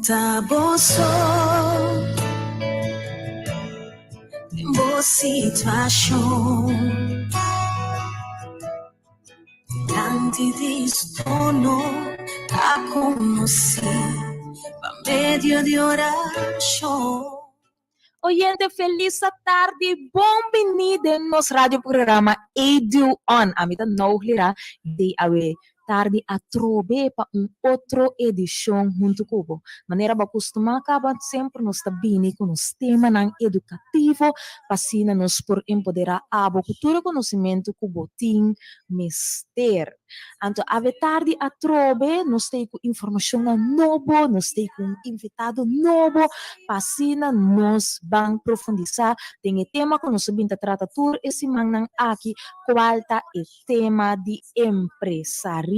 Ta bo so den bo situashon Dilanti di su trono ta konosí pa medio di orashon. Oyente felis atardi, bon bini den nos radio programa Edu On. Ami ta Nouglira di awe tardi atrobe pa un otro edishon huntu ku bo. Manera bo a kustumá kaba semper nos ta bini ku nos temanan edukativo pa asina nos por empoderá abo ku tur e konosementu ku bo tin mester. Anto awe tardi atrobe nos ta ei ku informashonnan nobo, nos ta ei ku un invitado nobo pa asina nos ban profundisá den e tema ku nos a bin ta trata tur e simannan aki kual ta e tema di empresaria.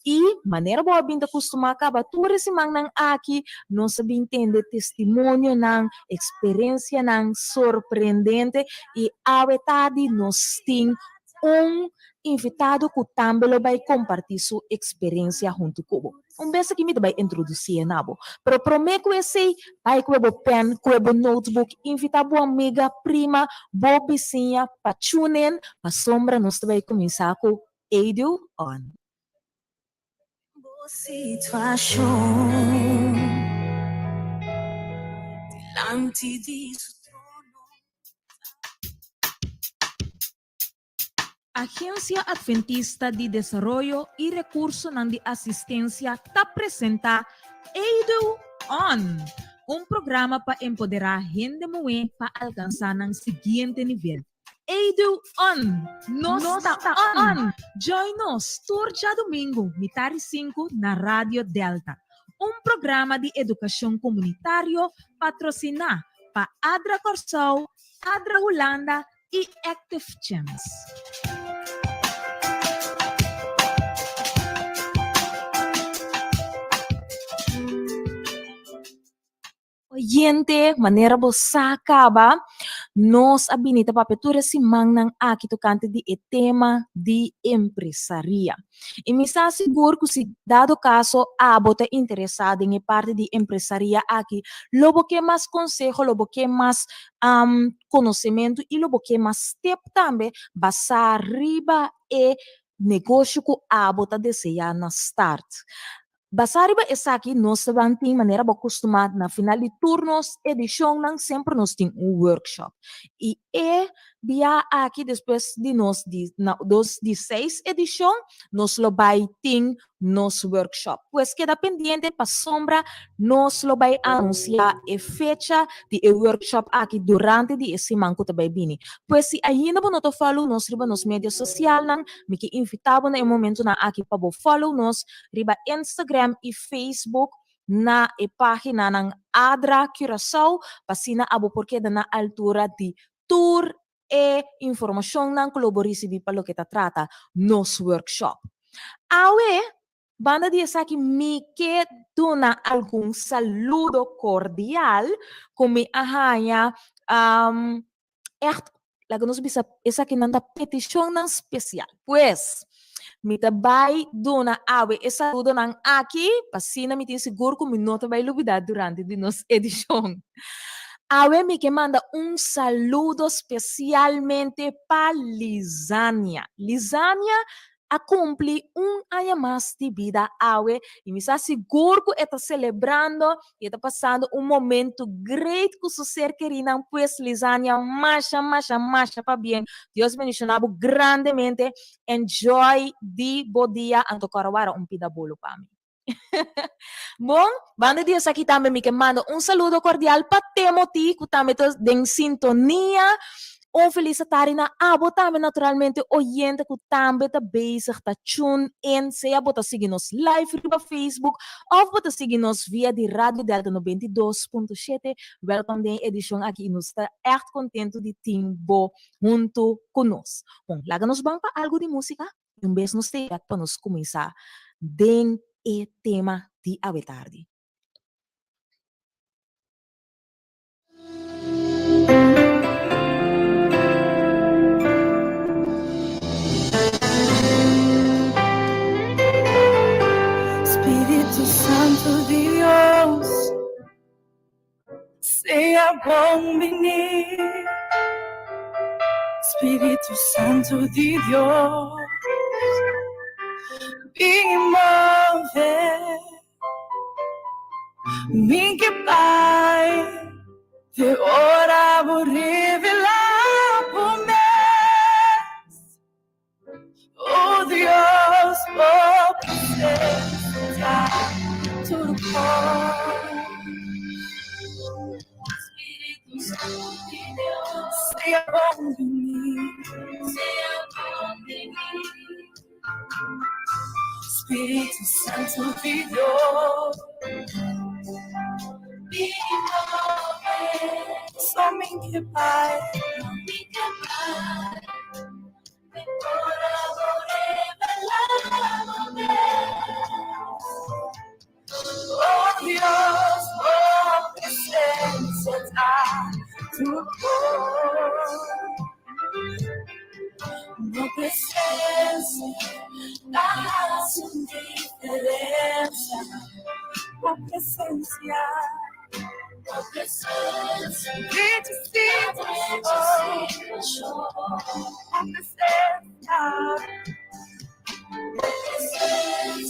I manera bo a bin ta kustumá kaba tur e simannan aki, nos a bin tende testimonionan, eksperensianan sorprendente i awe tardi nos tin un invitado ku tambe lo bai kompartí su eksperensia huntu ku bo. Un bes aki mi ta bai introdusié na bo. Pero promé ku esei, bai kue bo pèn, kue bo notebook, invitá bo amiga, prima, bo bisiña pa tune in, pasobra nos ta bai kuminsá ku Edu On. Bo situashon dilanti di su trono. Agencia Adventista di Desaroyo y Recursonan di Asistencia ta presenta Edu On, un programa pa empodera hende muhé pa alcansa nan siguiente nivel. Edu On! Nos ta on! Join nos tur djadumingu mitari sinku na Radio Delta, un programa di educacion comunitario patrocina pa ADRA Kòrsou, ADRA Hulanda i Active Chance. Oyente, manera bo sa kaba, nos a bini ta papia tur e simannan aki tokante di e tema di empresaria. I mi sa sigur ku si dado kaso abo ta interesá den e parti di empresaria aki, lo bo ke mas konseho, lo bo ke mas konosementu i lo bo ke mas step tambe basá riba e negoshi ku abo ta deseá na start. Basá riba esaki nos ta ban tin manera bo kustumá na final di tur nos edishonnan semper nos tin un workshop i e bia aki despues di nos di na nos di seis edishon nos lo bai tin nos workshop. Pues keda pendiente pasobra nos lo bai anunsiá e fecha di e workshop aki durante di e siman ku ta bai bini. Pues si ainda bo no ta follow nos riba nos media sosialnan, mi ke invitá bo na e momentunan aki pa bo follow nos riba Instagram i Facebook na e páginanan Adra Curaçao pa asina abo por keda na altura di tur e informashonnan ku lo bo risibí pa loke ta trata nos workshop. Awe, banda di esaki mi ke duna algun saludo kordial ku mi a haña ègt laga nos bisa esakinan ta petishonnan spesial. Pues, mi ta bai duna awe e saludonan aki, pa asina mi tin sigur ku mi no ta bai lubidá durante di nos edishon. Awe mi ke manda un saludo spesialmente pa Lizania. Lizania a kumpli un aña mas di bida awe i mi sa sigur ku e ta selebrando i e ta pasando un momento great ku su ser kerinan. Pues Lizania masha masha masha pabien. Dios bendiciona bo grandemente. Enjoy di bo dia anto kòrda wara un pida bolo pa mi. Bon, banda di esaki tambe mi ke manda un saludo kordial pa Timothy ku tambe ta den sintonia. Un felis atari na abo tambe naturalmente oyente ku tambe ta bezig ta tune in, sea bo ta sigui nos live riba Facebook òf bo ta sigui nos via di Radio Delta 92.7. Wèlkòm den e edishon aki i nos ta ègt kontentu di tin bo huntu ku nos. Bon, laga nos ban pa algu di músika. I un bes nos ta yega pa nos kuminsá den e tema di awe tardi. Spiritu Santu Dios. Sea bon bini, Spiritu Santu di Dios, bin move. Mi ke bai te ora bo revelá bo mes. Oh Dios, bo presensia ta tur kos. Spiritu Santu di Dios, sea bon bini, sea bon bini. Spiritu Santu di Dios, bin move. So mi ke bai, mi ke bai. Te ora bo revelá bo mes. Oh Dios, bo presensia ta tur kos. Bo presensia ta hasi un diferensia. Bo presensia, bo presensia, drecha situashon. Bo presensia.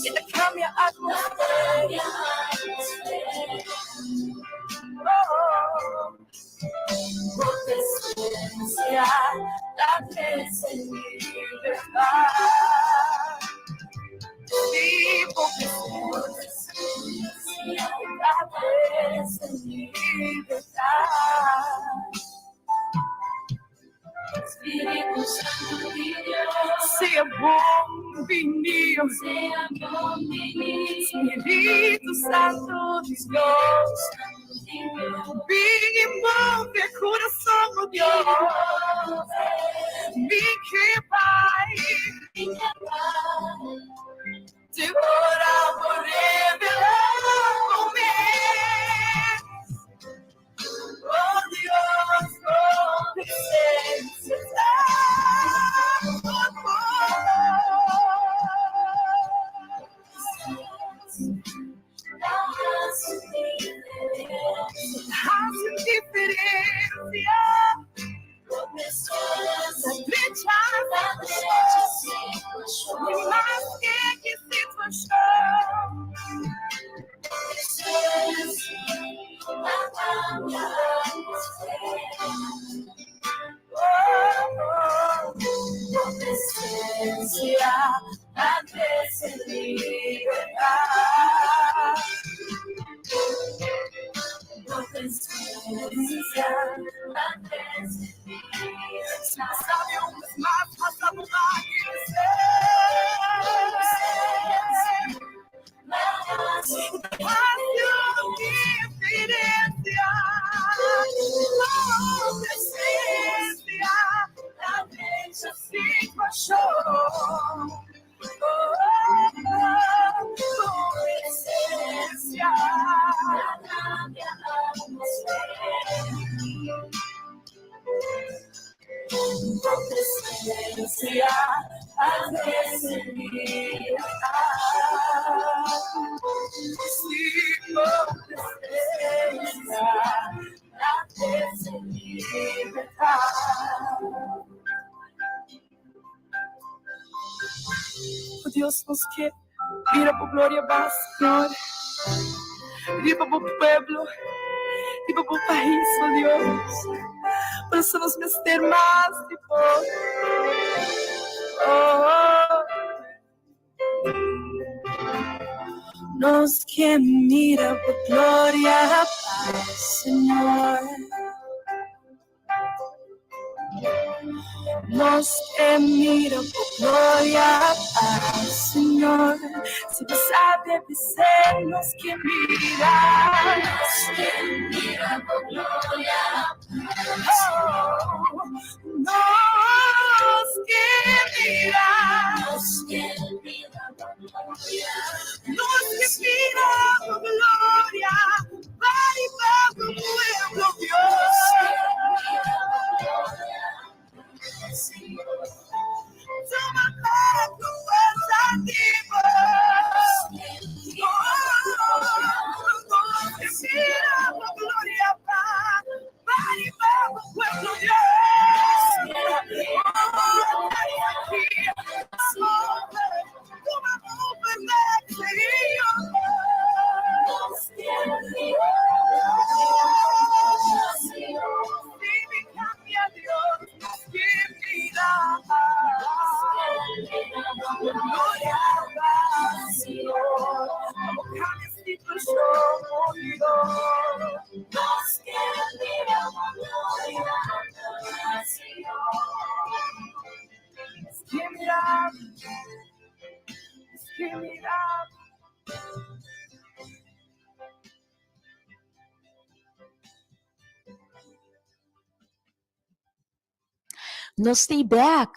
E ta kambia atmosfera. Oh, bo presensia ta trese libertat. Sí, bo presensia ta trese libertat. Spiritu Santu di Dios, sea bon bini. Sea bon bini. Spiritu Santu di Dios, bin i move kurason, oh Dios. Mi ke bai. Mi ke bai. Te ora bo revelá bo mes. Oh Dios, bo presensia ta tur kos. Hasi diferensia. Drecha situashon. I maske ki situashon. Oh, bo presensia ta trese libertat. Bo presensia ta trese libertat. Sabe un bes mas, pasa bo agradesé. Hasi un diferensia. Bo presensia ta drecha situashon. Oh, bo presensia ta kambia atmosfera. Bo presensia ta trese libertat. Sí, bo presensia ta trese libertat. Oh Dios, nos ke mira bo gloria baha, Señor, riba bo pueblo, riba bo pais, oh Dios. Por eso nos mester mas di bo. Oh, nos ke mira bo gloria baha, Señor. Nos ke mira bo gloria, Señor. Si bo sabe bis'é, nos ke mira. Nos ke mira bo gloria. Oh, nos ke mira. Nos ke mira bo gloria. Nos ke mira bo gloria. Bai pa bo pueblo, Dios. Tuma ku fuersa di bo. Oh, nos ke mira bo gloria. Gloria pa Señor, Pa bo cambia situacion, oh Dios. Nos kier mira bo gloria, Señor. Nos kier mira, nos kier mira. Nos stay back,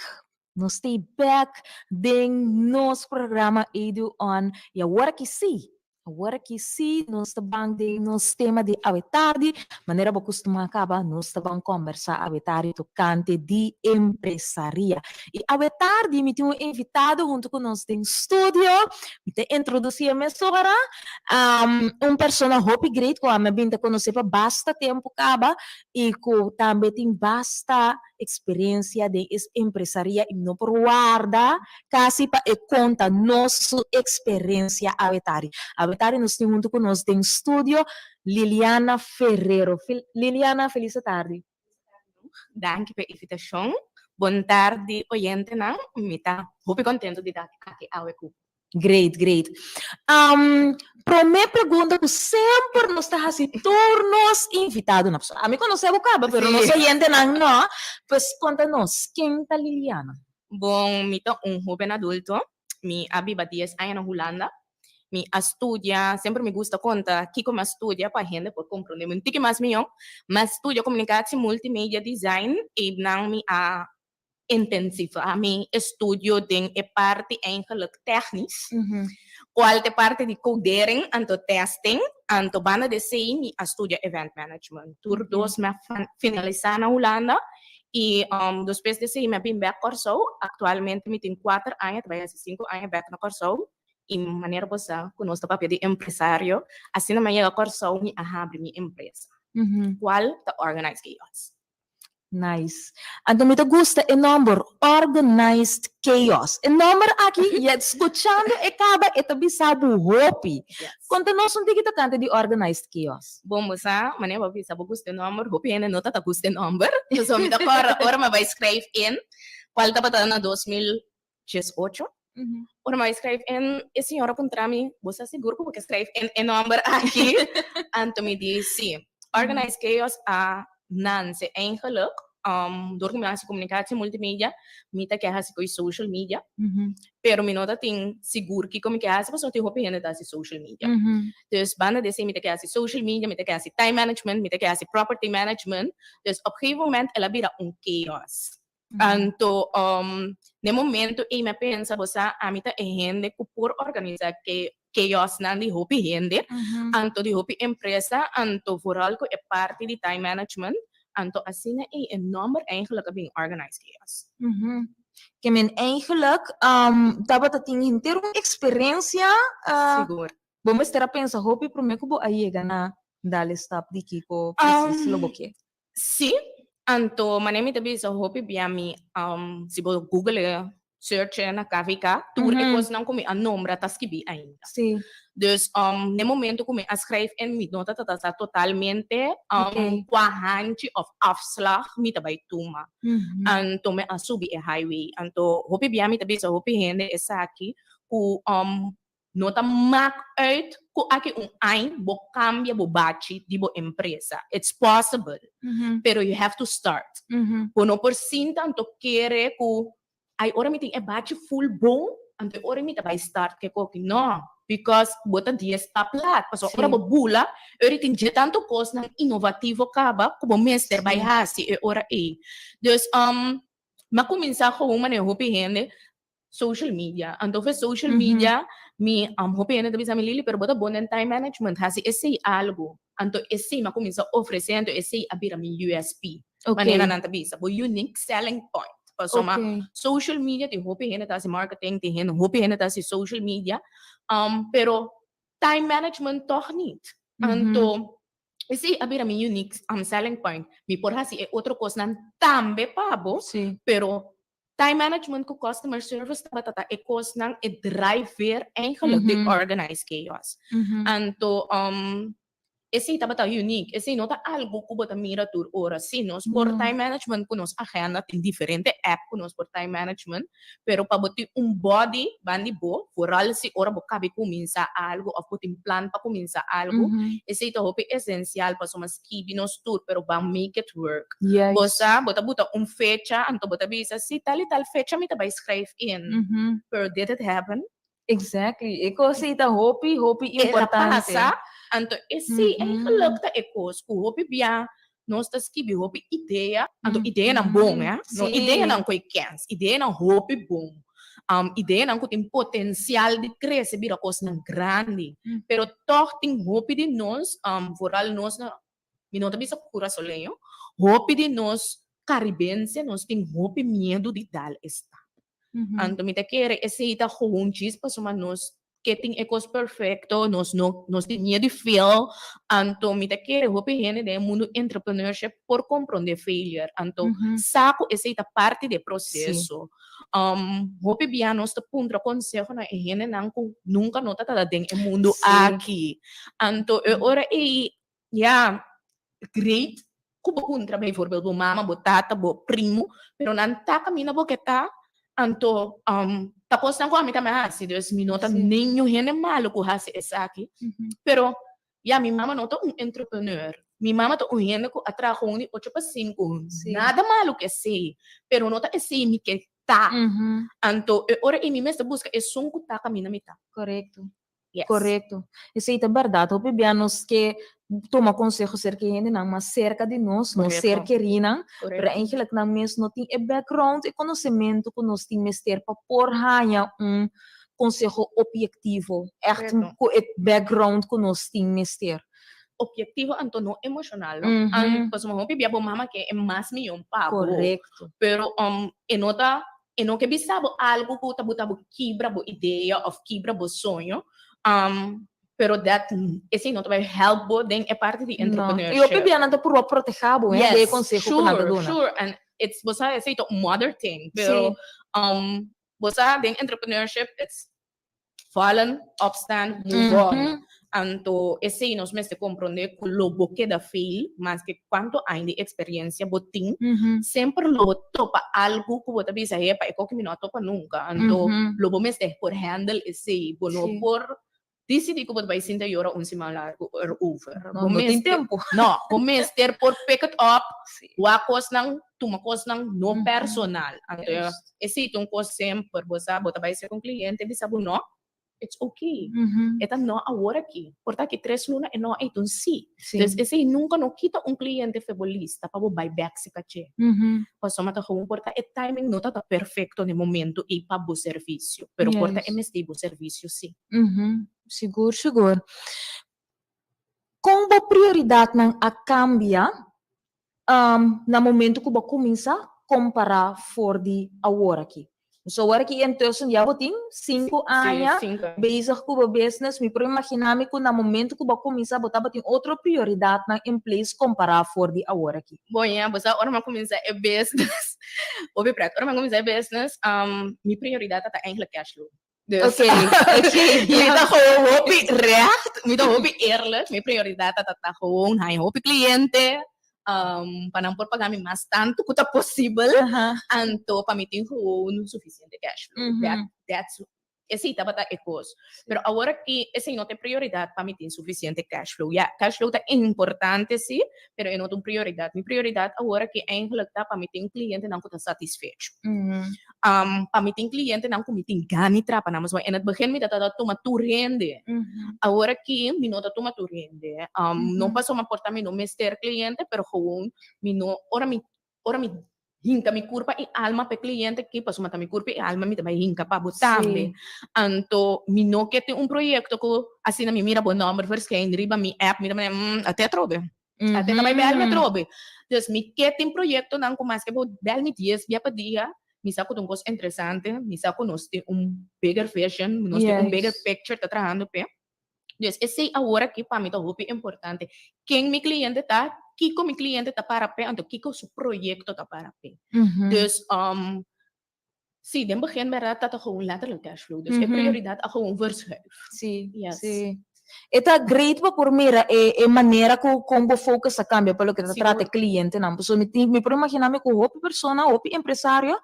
nos stay back den nos programa Edu On. Y awor aki sí, awor aki sí nos ta ban den nos tema di awe tardi. Manera bo costuma caba, nos ta ban combersa awe tardi tocante di empresaria. Y awe tardi mi tin un invitado hunto cu nos den studio. Mi ta introduci e mesora. Un persona hopi great cu ami a bin ta conoce pa basta tempo caba. y cu tambe tin basta experiencia den es empresaria y no por warda casi pa e conta nos su experiencia awetari. Awetari nos tin hunto cu nos den studio Liliana Ferrero. Liliana, feliz atardi. Danki pa e invitacion. Bon tardi oyentenan. Mi ta hopi contento di ta aki awe cu Great, great. Um, promé pregunta ku semper nos ta hasi tur nos invitadonan. Pasobra ami konosé bo kaba, pero nos oyentenan no. Pues konta nos, ken ta Liliana? Bon, mi ta un hóben adulto. Mi a biba dies aña na Hulanda. Mi a studia, semper mi gusta konta kiko mi a studia pa hende por komprondé mi un tiki mas mihó. Mi a studia Communicatie Multimedia Design i nan mi a intensivá mi estudio den e parti eigenlijk technisch, cual ta e parti di codering anto testing, anto banda di esey mi a studia event management. Tur dos mi a finalisa na Hulanda y despues di esey mi a bin bek Kòrsou, actualmente mi tin kuater aña, ta bai hasi sinku aña bek na Kòrsou y manera bo sa cu nos ta papia di empresario, asina mi a yega Kòrsou mi a habri mi empresa, cual ta Organized Chaos. Nice. Anto mi ta gusta e nomber Organized Chaos. E nomber aki, ya scuchando e caba, e ta bisa bo hopi. Yes. Conta nos un tiki tocante di Organized Chaos. Bon, bo sa, manera bo a bisa bo gusta e nomber, hopi hende no ta ta gusta e nomber. So mi ta corda ora mi a bai schrijf in, cual tabata na 2018. Ora mi a bai schrijf in, e señora a puntra mi, bo sa sigur cu bo ke schrijf in e nomber aki? Anto mi di, si. Organized Chaos a nanse eigenlijk dor ku mi a hasi komunikatie multimedia, mi ta ke hasi ku e social media, pero mi no ta tin sigur kiko mi ke hasi pasobra tin hopi hende ta hasi social media. Dus banda di esei mi ta ke hasi social media, mi ta ke hasi time management, mi ta ke hasi property management, dus op gegeven moment el a bira un chaos. Anto den momento ei mi a pensa, bo sa, ami ta e hende ku por organisa ke chaosnan di hopi hende, anto di hopi empresa, anto vooral ku e parti di time management, anto asina ei e nomber eigenlijk a bin Organized Chaos. Ke men eigenlijk tabata tin henter un eksperensia. Sigur. Bo mester a pensa hopi promé ku bo a yega na dal e stap di kiko presis lo bo ke. Sí, anto manera mi ta bisa hopi bia mi si bo google e search e na KVK tur e kosnan ku mi a nombra ta skibí ainda. Sí. Dus n'e momento ku mi a skrijf en mi no ta ta sa totalmente kua hanchi òf afslag mi ta bai tuma. Anto mi a subi e highway. Anto hopi bia mi ta bisa hopi hende esaki ku No ta maak uit ku aki un añ bo kambia bo bachi di bo empresa. It's possible, pero you have to start. Bo no por sinta anto kere ku ay ora mi tin e bachi full bon, anto e ora mi ta bai start ke koki. No, because bo ta dies stap laat. Pasobra ora bo bula, e ora tin dje tantu kosnan inovativo kaba ku bo mester bai hasi e ora ei. Dus, mi a kuminsá gewoon manera hopi hende social media. Anto fe social media mi hopi hende ta bisa mi Lily pero bo ta bon den time management hasi esei algo. Anto esei mi a kuminsá ofresé anto esei a bira mi USP. Manera nan ta bisa bo unique selling point. Pasobra social media tin hopi hende ta hasi marketing tin hende hopi hende ta hasi social media pero time management tòg nit. Anto esei a bira mi unique selling point. Mi por hasi e otro kosnan tambe pa bo pero Time management ku customer service tabata ta e kosnan, e drijfveer eigenlijk di Organized Chaos. Anto, um, Esei tabata unique, esei no ta algu ku bo ta mira tur ora. Sí, nos por time management ku nos agenda, tin diferente app ku nos por time management, pero pa bo tin un body bandi bo, vooral si ora bo kabi kuminsá algu òf bo tin plan pa kuminsá algu, esei ta hopi esensial pasobra skibi nos tur, pero ban make it work. Bo sa, bo ta buta un fecha, anto bo ta bisa, sí, tal i tal fecha mi ta bai schrijf in, pero did it happen? Exactly. E kos ei ta hopi, hopi importante. E ta pasa, anto esei eigenlijk ta e kos ku hopi bia nos ta skibi hopi idea, anto ideanan bon, hè? No ideanan ku e kens, ideanan hopi bon. Ideanan ku tin potensial di krese bira kosnan grandi. Pero tòg tin hopi di nos, vooral nos na, mi no ta bisa kurasoleño, hopi di nos karibense nos tin hopi miedu di dal e stap. Anto mi ta kere esei ta gewoon djis pasobra nos ke tin e kos perfecto, nos no nos tin miedu di fail, anto mi ta kere hopi hende den e mundu entrepreneurship por kompronde failure, anto sa ku esei ta parti di e proseso. Hopi bia nos ta puntra konseho na e hendenan ku nunka no ta tabata den e mundu aki, anto e ora ei Ya, great ku bo puntra bijvoorbeeld bo mama, bo tata, bo primo, pero nan ta kaminda bo ke ta, anto ta kosnan ku ami tambe a hasi, dus mi no ta niño hende malu ku hasi esaki, pero ya mi mama no ta un entrepreneur, mi mama ta un hende ku a traha gewoon di ocho pa sinku, nada malu ku esei, pero no ta esei mi ke ta, anto e ora ei mi mester buska esun ku ta kaminda mi ta. Korekto. Yes. Korekto. Esei ta bèrdat. Hopi bia nos ke tuma konseho serka e hendenan mas serka di nos, nos ser kerinan, pero eigenlijk nan mes no tin e background, e konosementu ku nos tin mester pa por haña un konseho obyektivo, ègt ku e background ku nos tin mester. Obyektivo anto no emoshonal, no? An pasobra hopi bia bo mama ke e mas mihó pa bo. Pero e no ta E no ke bisa bo algu ku ta buta bo kibra bo idea òf kibra bo soño, pero dat esei no ta bai help bo den e parti di entrepreneurship. No, i hopi bia nan ta purba proteha bo, he, den e konseho ku nan ta duna. Yes, sure, sure, and it's, bo sa esei ta un mother thing, pero bo sa den entrepreneurship it's Fallen, opstaan, move on. Anto esei nos mester komprondé ku lo bo keda fail, maske kuantu aña di eksperensia bo tin, semper lo bo topa algu ku bo ta bisa, hepa, e koki mi no a topa nunka. Anto lo bo mester por handle esei. Bo no por disidí ku bo ta bai sinta yora un siman largu erover. No, no tin tempu. No, bo mester por pick it up, wak kosnan, tuma kosnan no personal. Anto Esei ta un kos semper, bo sa, bo ta bai ser un kliente bisa bo no, it's okay. E ta no awor aki, por ta aki tres luna e no ei ta un si. Dus esei nunka no kita un kliente fe bo lista pa bo bai bek si kaché. Pasobra ta gewoon por ta e timing no ta ta perfecto na e momento ei pa bo servisio, pero por ta e mester bo servisio si. Sigur, sigur. Kon bo prioridatnan a kambia na momento ku bo kuminsá kompará for di awor aki. So awor aki intussen ya bo tin sinku aña bezig ku bo business, mi por imaginá mi ku na momento ku bo a kuminsá bo tabatin otro prioridatnan in place kompará for di awor aki. Bon ya, bo sa ora mi a kuminsá e business, hopi pret, ora mi a kuminsá e business, mi prioridat ta eigenlijk cash flow. Dus, Oké, oké. Mi ta gewoon hopi recht, mi ta hopi eerlijk. Mi prioridad ta ta gewoon haña hopi cliente, pa nan por paga mi mas tantu ku ta posibel. Anto pa mi tin gewoon suficiente cash flow. That, that's, esei tabata e kos. Pero awor aki esei no ta e prioridad pa mi tin suficiente cash flow. Ya, cash flow ta importante si, pero e no ta un prioridad. Mi prioridad awor aki eigenlijk ta pa mi tin clientenan ku ta satisfecho. Pa mi tin clientenan cu mi tin gana di trapa nan, pasobra en het begin mi tabata tuma tur hende. Awor aki mi no ta tuma tur hende. No pasobra por ta mi no mester cliente, pero gewoon mi no, ora mi, ora mi hinca mi curpa y alma pa e cliente aki, pasobra ta mi curpa y alma mi ta bay hinca pa bo tambe. Anto mi no ke tin un proyecto cu asina mi mira bo nomber verschijn riba mi app, mi ta mira, ate atrobe. Ate ta bai bel mi atrobe. Dus mi ke tin proyectonan cu maske bo bel mi dies bia pa dia, mi sa cu ta un cos interesante, mi sa cu nos tin un bigger vision, nos tin un bigger picture ta trahando p'e. Dus esey awor aki pa mi ta hopi importante. Ken mi cliente ta, kico mi cliente ta para p'e, anto kico su proyecto ta para p'e. Dus si, den begin berdad ta ta gewoon letterlijk cash flow. Dus e prioridad a gewoon verschuif. Sí, Yes. sí. E ta great pa por mira e e manera ku kon bo focus a kambia pa loke ta trata e klientenan. Pasobra mi tin mi por imaginá mi ku hopi persona, hopi empresario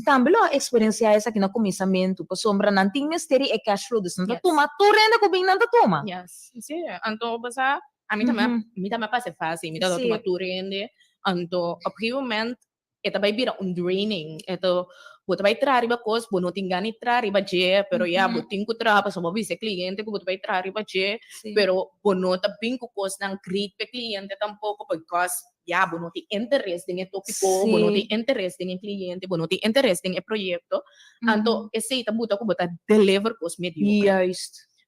tambe lo a eksperensiá esaki na kuminsamentu pasobra nan tin mester di e cash flow dus nan ta tuma tur hende ku bin nan ta tuma. Yes, si. Anto bo sa ami tambe mi tambe a pasa e fase, mi tabata tuma tur hende anto op gegeven moment e ta bai bira un draining, e ta bo ta bai traha riba kos, bo no tin gana di traha riba dje, pero ya bo tin ku traha pasobra bo a bisa e kliente ku bo ta bai traha riba dje, pero bo no ta bin ku kosnan great pa e kliente tampoko because ya bo no tin interes den e topiko, bo no tin interes den e kliente, bo no tin interes den e proyekto, anto esei ta buta ku bo ta deliver kos mediokre.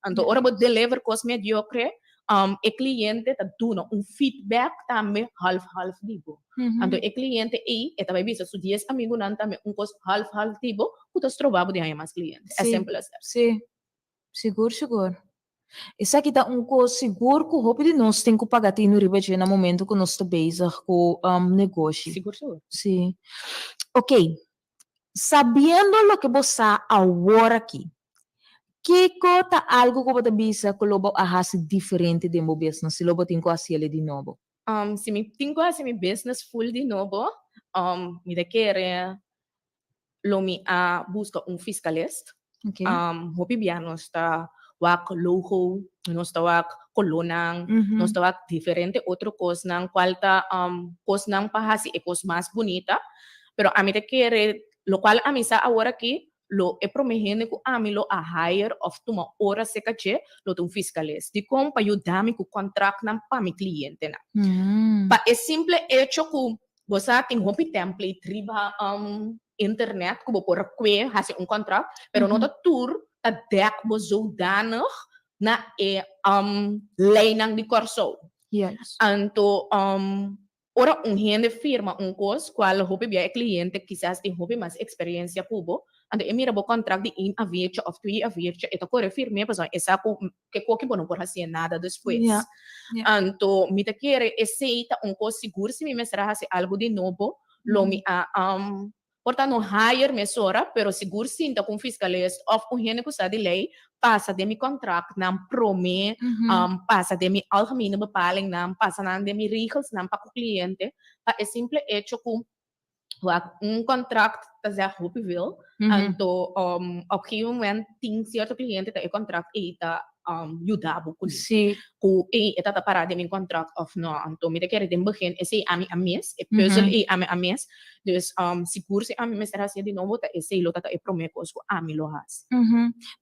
Anto ora bo deliver kos mediokre, e cliente ta duna un feedback tambe half half di bo. Anto e cliente ei e ta bai bisa su dies amigunan tambe un kos half half di bo ku ta stroba bo di haña mas cliente. As simple as that. Sí, sigur sigur. Esaki ta un kos sigur ku hopi di nos tin ku paga tinu riba dje na momento ku nos ta bezig ku negoshi. Sigur sigur. Sí. Oké, Sabiendo loke bo sa awor aki, kiko ta algu ku bo ta bisa ku lo bo a hasi diferente den bo business si lo bo tin ku hasiel di nobo? Si mi tin ku hasi mi business full di nobo, mi ta kere lo mi a buska un fiskalist. Hopi bia nos ta wak logo, nos ta wak kolónan, nos ta wak diferente otro kosnan kual ta kosnan pa hasi e kos mas bunita. Pero ami ta kere lokual ami sa awor aki lo e prome hende ku ami lo a hire òf tuma ora serka dje lo ta un fiskalist. Dikon? Pa yuda mi ku kontraktnan pa mi klientenan. Pa e simple echo ku bo sa tin hopi template riba internet ku bo por a kue hasi un kontrakt, pero no ta tur ta dèk bo zodanig na e leinan di Kòrsou. Anto ora un hende firma un kos kual hopi bia e kliente kisas tin hopi mas eksperensia ku bo, anto e mira bo kontrakt di un aviertje òf twee aviertje e ta kore firm'é pasobra e sa ku ke koki bo no por hasié nada despues. Anto mi ta kere esei ta un kos sigur si mi mester a hasi algu di nobo lo mi a por ta no hire mesora pero sigur sinta ku un fiskalist òf un hende ku sa di lei pasa den mi kontraktnan promé pasa den mi algemene bepalingnan pasa nan den mi regelsnan pa ku kliente pa e simple echo ku wak un kontrakt ta zeg hopi veel anto op gegeven moment tin sierto kliente ta e kontrakt ei ta yuda bo kuné. Ku ei e ta ta pará den mi kontrakt òf no. Anto mi ta kere den begin esei ami a mis, e pùzel ei ami a mis. Dus sigur si ami mester hasié di nobo ta esei lo ta ta e promé kos ku ami lo hasi.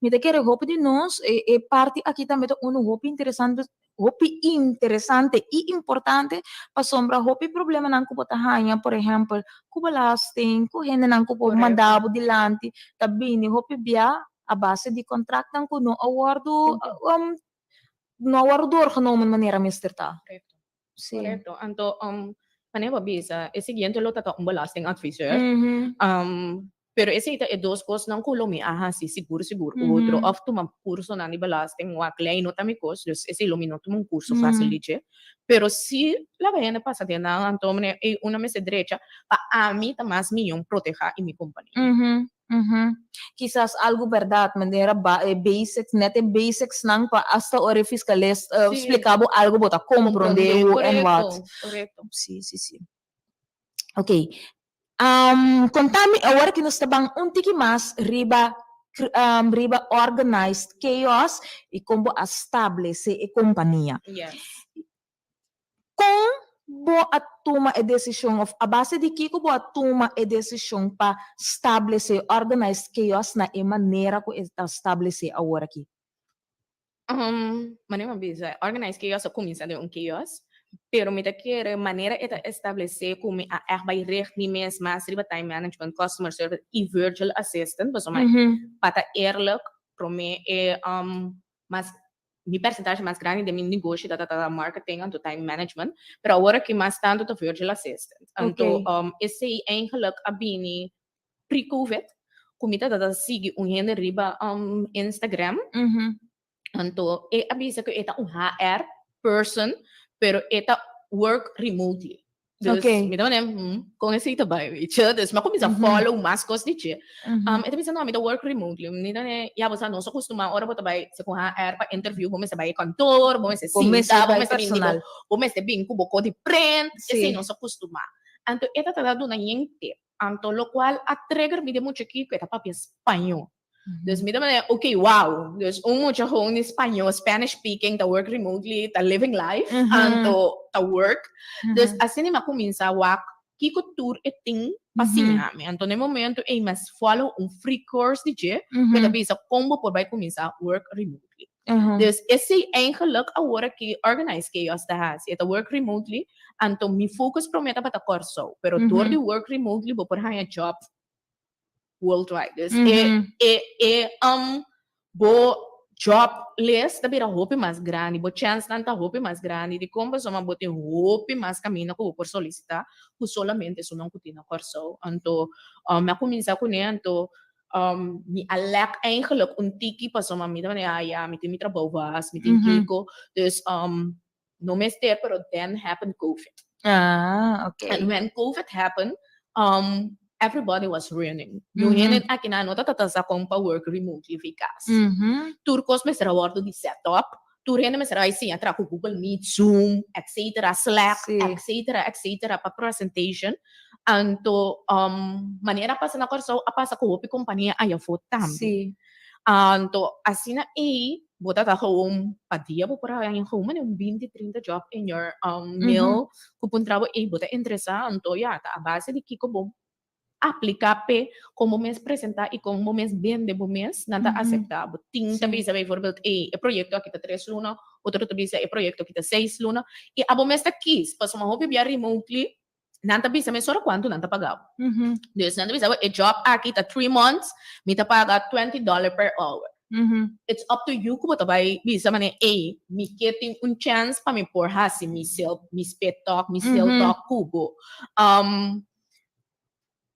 Mi ta kere hopi di nos e parti aki tambe ta unu hopi interesante hopi interesante i importante pasobra hopi problemanan ku bo ta haña por ehèmpel ku belasting, ku hendenan ku por manda bo dilanti ta bini hopi bia a base di kontraktnan ku no a wòrdu no a wòrdu doorgenomen manera mester ta. Korekto. Korekto. Anto manera bo a bisa e siguiente lo ta ta un belastingadviseur. Pero esei ta e dos kosnan ku lo mi a hasi sigur sigur otro òf tuma kursonan di belasting wak lei no ta mi kos dus esei lo mi no tuma un kurso fásil di dje pero si laga hende pasa den nan anto mane ei una mester drecha pa ami ta mas miyon protehá i mi kompania. Kisas algu bèrdat manera ba e basics nèt e basics nan pa asta ora e fiskalist splika bo algu bo ta komprondé hoe en wat. Si si si. Ok. Konta mi awor ki nos ta ban un tiki mas riba riba Organized Chaos i kon bo a stablesé e kompania. Kon bo a tuma e desishon òf a base di kiko bo a tuma e desishon pa stablesé Organized Chaos na e manera ku e ta stablesé awor aki? Manera mi a bisa, Organized Chaos a kuminsá den un chaos, pero mi ta kere manera e ta establesé ku mi a ègt bai richt mi mes mas riba time management, customer service i virtual assistant, pasobra pa ta eerlijk, promé e mas mi persentahe mas grandi den mi negoshi ta ta marketing anto time management, pero awor aki mas tantu ta virtual assistant. Anto esei eigenlijk a bini pre-covid ku mi tabata sigui un hende riba Instagram. Anto e a bisa ku e ta un HR person, pero e ta work remotely. Dus mi ta manera, kon esei ta bai, weet je. Dus mi a kuminsá follow mas kos di dje. E ta bisa, no, mi ta work remotely. Mi ta manera, ya, bo sa, nos a kustumá ora bo ta bai segun HR pa interview, bo mester bai e kantoor, bo mester sinta, bo mester bin di bo, bo mester bin ku bo kos di prent, esei nos a kustumá. Anto e ta trata duna yen tip. Anto lokual a trigger mi den mucha ki ku e ta papia spañó. Dus mi ta manera, ok, wow. Dus un mucha gewoon di spañó, Spanish speaking, ta work remotely, ta living life, anto ta work. Dus asina mi a kuminsá wak kiko tur e tin pa siña mi. Anto na e momento ei mi a follow un free course di dje, ku e ta bisa kon bo por bai kuminsá work remotely. Dus esei eigenlijk awor aki Organized Chaos ta hasi. E ta work remotely, anto mi focus promé tabata Kòrsou, pero dor di work remotely bo por haña job worldwide. Dus e e e um bo job list ta bira hopi mas grandi, bo chènsnan ta hopi mas grandi. Dikon? Pasobra bo tin hopi mas kaminda ku bo por solisitá ku solamente esunnan ku tin na Kòrsou. Anto mi a kuminsá kuné, anto mi a lèk eigenlijk un tiki pasobra mi ta manera, ah ya, mi tin mi trabou vast, mi tin kiko. Dus no mester, pero then happened COVID. Ah, okay. And when COVID happened, everybody was running. Nu hende aki nan no tabata sa kon pa work remotely fi kas. Tur kos mester a wòrdu di set up. Tur hende mester a bai siña traha ku Google Meet, Zoom, etcetera, Slack, etcetera, etcetera, pa presentation. Anto, manera a pasa na Kòrsou a pasa ku hopi kompania ayafó tambe. Anto, asina ei bo ta ta gewoon pa dia bo por haña gewoon manera un binti, trinta job in your mail ku puntra bo ei bo ta interesá. Anto ya, ta a base di kiko bo apliká p'e, kon bo mes presentá i kon bo mes bende bo mes, nan ta aseptá bo. Tin ta bisa bijvoorbeeld ei e proyekto aki ta tres luna, otro ta bisa e proyekto aki ta seis luna i abo mes ta kis pasobra hopi bia remotely nan ta bisa mesora kuantu nan ta paga bo. Dus nan ta bisa bo e job aki ta 3 months, mi ta paga $20 per hour. It's up to you ku bo ta bai bisa manera, ey, mi ke tin un chance pa mi por hasi mi sale, mi spit talk, mi sale talk ku bo.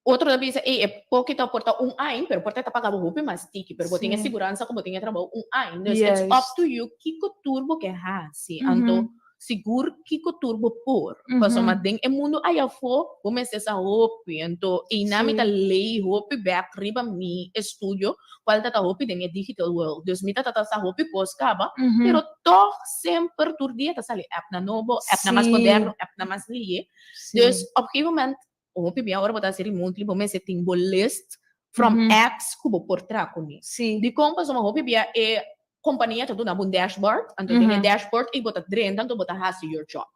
Otro ta bisa, ey, e poki ta por ta un aña, pero por ta e ta paga bo hopi mas tiki, pero bo tin e siguransa ku bo tin e trabou un aña. Dus it's up to you kiko tur bo ke hasi. Anto sigur kiko tur bo por. Pasobra den e mundu aya afó bo mester sa hopi. Anto einan mi ta lei hopi bek riba mi estudio kual ta ta hopi den e digital world. Dus mi ta ta sa hopi kos kaba, pero tòg semper tur dia ta sali appnan nobo, appnan mas moderno, appnan mas lihe. Dus op gegeven moment hopi bia ora bo ta hasi remotely bo mester tin bo list from apps ku bo por traha kuné. Dikon? Pasobra hopi bia e kompania ta duna bo un dashboard, anto den e dashboard ei bo ta drenta anto bo ta hasi your job.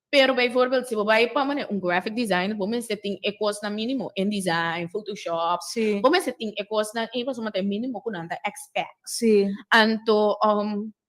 Pero bijvoorbeeld si bo bai pa manera un graphic designer bo mester tin e kosnan minimo, InDesign, Photoshop, bo mester tin e kosnan ei pasobra ta e minimo ku nan ta expect. Anto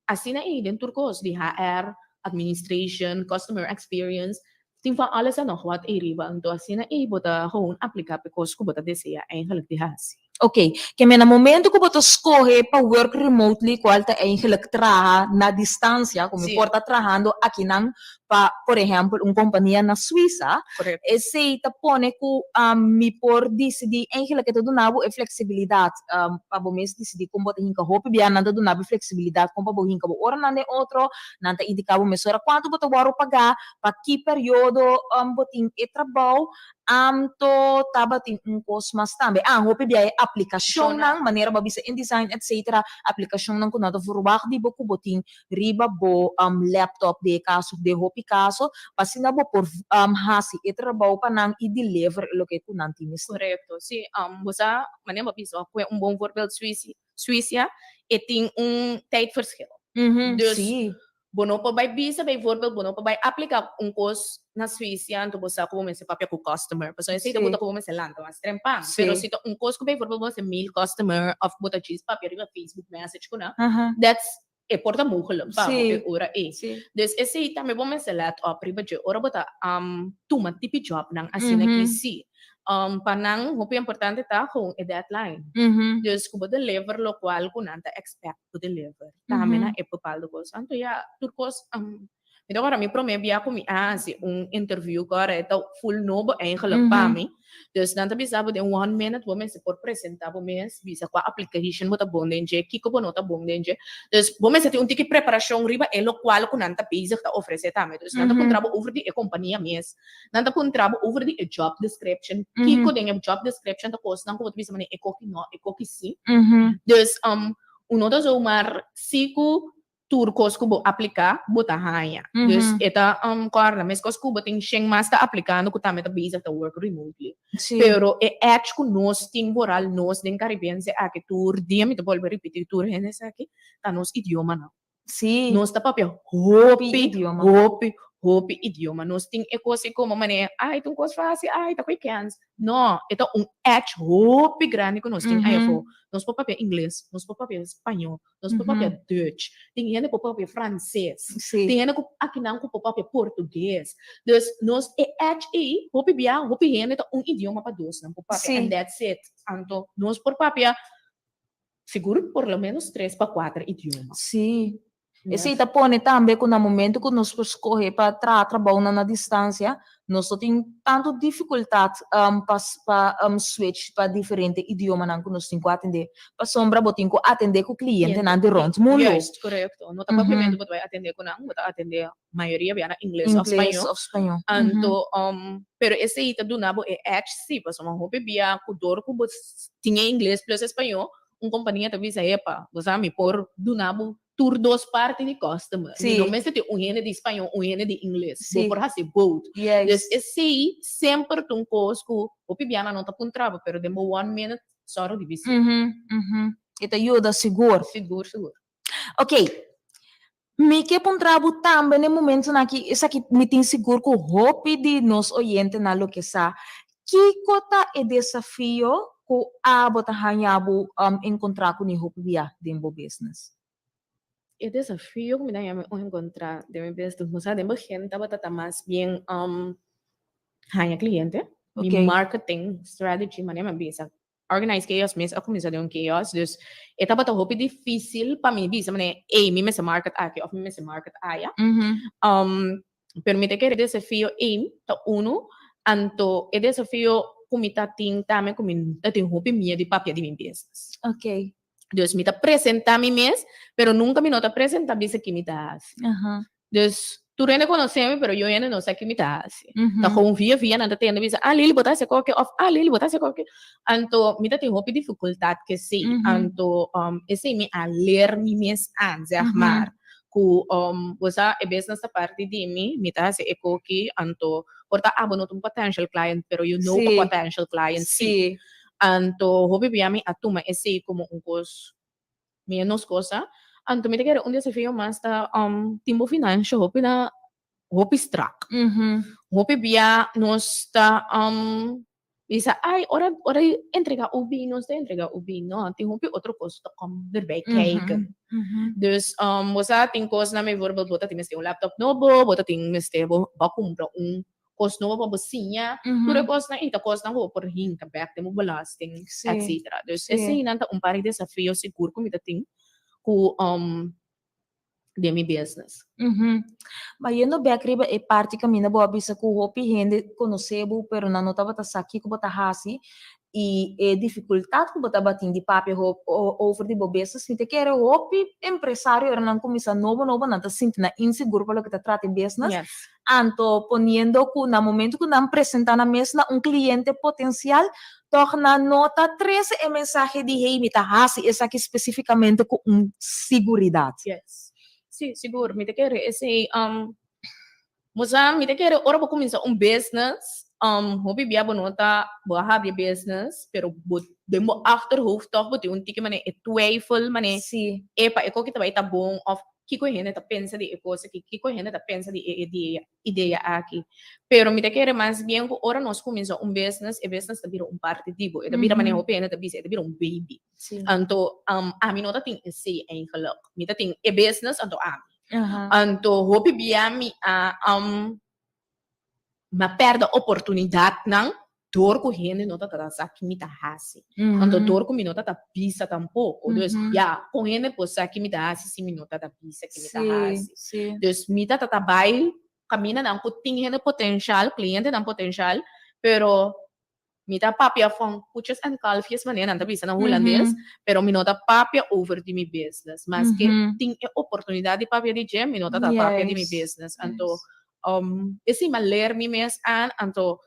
asina ei den tur kos di HR, administration, customer experience, tin van alles en nog wat ei riba. Anto asina ei bo ta gewoon aplica p'e kos ku bo ta desea eigenlijk di hasi. Oké, ke men na momento ku bo ta skohe pa work remotely, kual ta eigenlijk traha na distansia, ku mi por ta trahando akinan pa, por ehèmpel, un kompania na Suisa, esei ta pone ku mi por disidí, eigenlijk e ta duna bo e fleksibilidat pa bo mes disidí kon bo ta hinka. Hopi bia nan ta duna bo e fleksibilidat kon pa bo hinka bo oranan den otro, nan ta indiká bo mesora kuantu bo ta wòrdu pagá, pa ki periodo bo tin e trabou. Anto tabatin un kos mas tambe. Ah, hopi bia e aplikashonnan, manera bo a bisa InDesign etcetera, aplikashonnan ku nan ta verwagt di bo ku bo tin riba bo laptop den e kaso, den hopi kaso, pa asina bo por hasi e trabou pa nan i deliver e loke ku nan tin mester. Korekto, si. Bo sa, manera bo a bisa, ku e un bon voorbeeld Suisia, e tin un tijdverschil. Dus bo no por bai bisa, bijvoorbeeld, bo no por bai aplica un cos na Suicia, anto bo sa cu bo mester papia cu customer. Pasobra esey ta bo ta cu bo mester lanta mas trempan. Pero si ta un cos cu bijvoorbeeld bo mester mail customer of bo ta djis papia riba Facebook message cu nan, that's, e por ta mogelijk pa bo e ora ey. Dus esey tambe bo mester let op riba dje ora bo ta tuma tipi jobnan asina ki si. Pa nan hopi importante ta gewoon e deadline. Dus cu bo deliver locual cu nan ta expect bo deliver. Tambe na e bepaalde cos. Anto ya, tur cos. Mi ta kòrda mi promé bia ku mi a hasi un interview ku ora e ta full nobo eigenlijk pa mi. Dus nan ta bisa bo den one minute bo mester por presentá bo mes, bisa kua application bo ta bon den dje, kiko bo no ta bon den dje. Dus bo mester tin un tiki preparashon riba e lokual ku nan ta bezig ta ofresé tambe. Dus nan ta puntra bo over di e kompania mes, nan ta puntra bo over di e job description, kiko den e job description ta kosnan ku bo ta bisa manera e koki no, e koki si. Dus un no ta zomaar si ku tur kos ku bo apliká, bo ta haña. Dus e ta kòrda, meskos ku bo tin shen mas ta aplikando ku tambe ta bezig ta work remotely. Pero e edge ku nos tin vooral nos den Karibense aki tur dia mi ta bolbe ripití tur hende esaki, ta nos idiomanan. Nos ta papia hopi, hopi, hopi idioma. Nos tin e kos ei komo manera, ai ta un kos fásil, ai ta koe kèns. No, e ta un edge hopi grandi ku nos tin ayafó. Nos por papia ingles, nos por papia spañó, Nos por papia Dutch, tin hende por papia Franses, tin hende ku akinan ku por papia Portugues. Dus nos e edge ei, hopi bia, hopi hende ta un idioma pa dos nan por papia and that's it. Anto nos por papia sigur por lo menos tres pa kuater idioma. Sí. Esei ta pone tambe ku na momento ku nos por skohe pa traha trabounan na distansia, nos no tin tantu difikultat pa pa switch pa diferente idiomanan ku nos tin ku atendé, pasobra bo tin ku atendé ku klientenan di rònt mundu. Juist, korekto. No ta papiamentu bo ta bai atendé ku nan, bo ta atendé mayoria bia na ingles òf spañó. Ingles òf spañó. Anto, pero esei ta duna bo e edge sí, pasobra hopi bia ku dor ku bo tin e ingles plus e spañó, un kompania ta bisa, epa, bo sa mi por duna bo tur dos parti di customer. Mi no mester tin un hende di spañó, un hende di ingles. Bo por hasi both. Dus esei semper ta un kos ku hopi biaha no ta puntra bo, pero den bo one minute sòru di bis'é. E ta yuda sigur. Sigur, sigur. Ok. Mi ke puntra bo tambe na e momentunan aki, esaki mi tin sigur ku hopi di nos oyentenan lo ke sa, kiko ta e desafio ku abo ta haña bo enkontrá ku ni hopi bia den bo business? E desafio ku mi ta haña mi enkontrá den mi business, bo sa den begin tabata ta mas bien haña kliente, mi marketing strategy manera mi a bisa, Organize Chaos mes a kuminsá den un chaos, dus e tabata hopi difísil pa mi bisa manera, ey, mi mester market aki òf mi mester market aya. Pero mi ta kere desafio ei ta unu, anto e desafio ku mi ta tin tambe ku mi ta tin hopi miedu di papia di mi business. Dus mi ta presentá mi mes, pero nunka mi no ta presentá bisa ki mi ta hasi. Dus tur hende konosé mi, pero yo hende no sa ki mi ta hasi. Ta gewoon via via nan ta tende bisa, ah Lily bo ta hasi koke òf ah Lily bo ta hasi koke. Anto mi ta tin hopi difikultat ke esei. Anto esei mi a leer mi mes aan, zeg maar. Ku bo sa e business ta parti di mi, mi ta hasi e koki, anto por ta abo no ta un potential client, pero you know a potential client si. Anto hopi bia mi a tuma esei komo un kos menos cosa. Anto mi ta kere un desafio mas ta tin bo finansha hopi na hopi strak. Hopi bia nos ta bisa ay ora ora entrega OB nos ta entrega OB. No, tin hopi otro kos ta kom erbij kijken. Dus bo sa tin kosnan bijvoorbeeld bo ta tin mester un laptop nobo, bo ta tin mester bo a kumpra un kos nobo pa bo siña, tur e kosnan ei ta kosnan ku bo por hinka bèk den bo belasting, etcetera. Dus eseinan ta un par di desafio sigur ku mi ta tin ku den mi business. Bayendo bèk riba e parti kaminda bo a bisa ku hopi hende konosé bo pero nan no tabata sa kiko bo ta hasi i e difikultat ku bo tabatin di papia over di bo business, mi ta kere hopi empresario ora nan kuminsá nobo nobo nan ta sinti nan insigur pa loke ta trata e business. Anto poniendo ku na momento ku nan presentá nan mes na un kliente potensial tòg nan no ta trese e mensahe di hey mi ta hasi esaki spesífikamente ku un siguridat. Yes. Sí, sigur. Mi ta kere esei Bo sa, mi ta kere ora bo kuminsá un business, hopi bia bo no ta, bo a habri e business, pero bo den bo achterhoofd tòg bo tin un tiki manera e twijfel, manera epa e koki ta bai ta bon òf kiko e hende ta pensa di e kos aki, kiko e hende ta pensa di e idea idea aki. Pero mi ta kere mas bien ku ora nos kuminsá un business, e business ta bira un parti di bo, e ta bira manera hopi hende ta bisa, e ta bira un baby. Anto ami no ta tin esei eigenlijk, mi ta tin e business anto ami. Anto hopi bia mi a mi a pèrdè oportunidatnan. Door ku hende no ta ta sa ki mi ta hasi. Anto door ku mi no ta ta bisa tampoko. Dus ya, kon hende por sa ki mi ta hasi si mi no ta ta bisa ki mi ta hasi? Dus mi ta ta bai kamindanan ku tin hende potenshal, klientenan potenshal, pero mi ta papia van koetjes en kalfjes manera nan ta bisa na hulandes, pero mi no ta papia over di mi business. Maske tin e oportunidat di papia di dje, mi no ta ta papia di mi business. Anto esei mi a leer mi mes aan, anto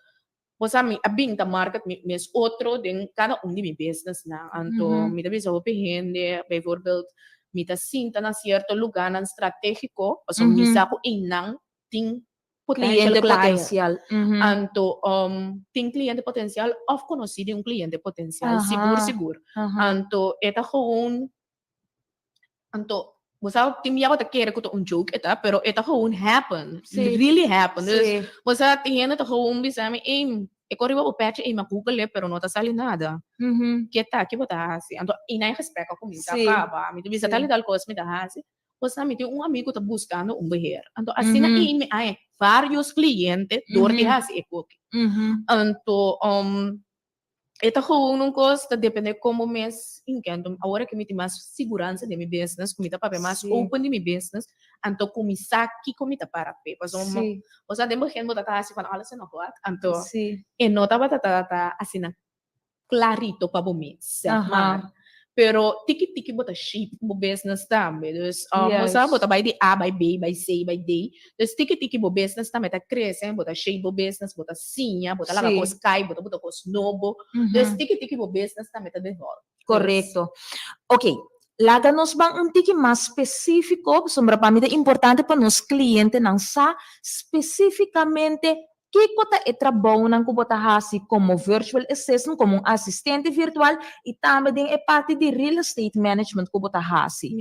bo sa mi a bin ta market mi mes otro den kada un di mi businessnan. Anto mi ta bisa hopi hende, bijvoorbeeld mi ta sinta na cierto lugarnan strategico, pasobra mi sa cu einan tin potential Cliente client. potencial. Anto tin cliente potencial of conoci di un cliente potencial, sigur sigur. Anto e ta gewoon Anto, bo sa tin bia bo ta kere ku ta un joke e ta, pero e ta gewoon happen. Sí. Really happen. Dus, Sí. bo sa tin hende ta gewoon bisa mi, ey, e kor riba bo pechi, ey, mi a google e, pero no ta sali nada. Ke ta, ke bo ta hasi? Anto, ei nan e gesprek a kuminsá kaba. Mi ta bisa tal i tal kos mi ta hasi. Bo sa, mi tin un amigu ta buskando un beheer. Anto, asina ei mi haña varios kliente dor di hasi e koki. Anto, E ta gewoon un kos, ta depende kon bo mes inkento. Awor aki mi tin mas siguransa den mi business, ku mi ta papia mas open di mi business, anto ku mi sa kiko mi ta para p'e. Pasobra bo sa den begin bo ta ta hasi van alles en nog wat, anto e no tabata ta asina klarito pa bo mes, sèg maar. Pero tiki tiki bo ta shape bo business tambe. Dus bo sa bo ta bai di A bai B bai C bai D. Dus tiki tiki bo business tambe ta crece, bo ta shape bo business, bo ta siña, bo ta laga kos kai, bo ta buta kos nobo. Dus tiki tiki bo business tambe ta devolve. Correcto. Ok, laga nos ban un tiki mas specifico, pasobra pa mi ta importante pa nos clientenan sa specificamente Kiko ta e trabounan ku bo ta hasi komo virtual assistant, komo un asistente virtual i tambe den e parti di real estate management ku bo ta hasi?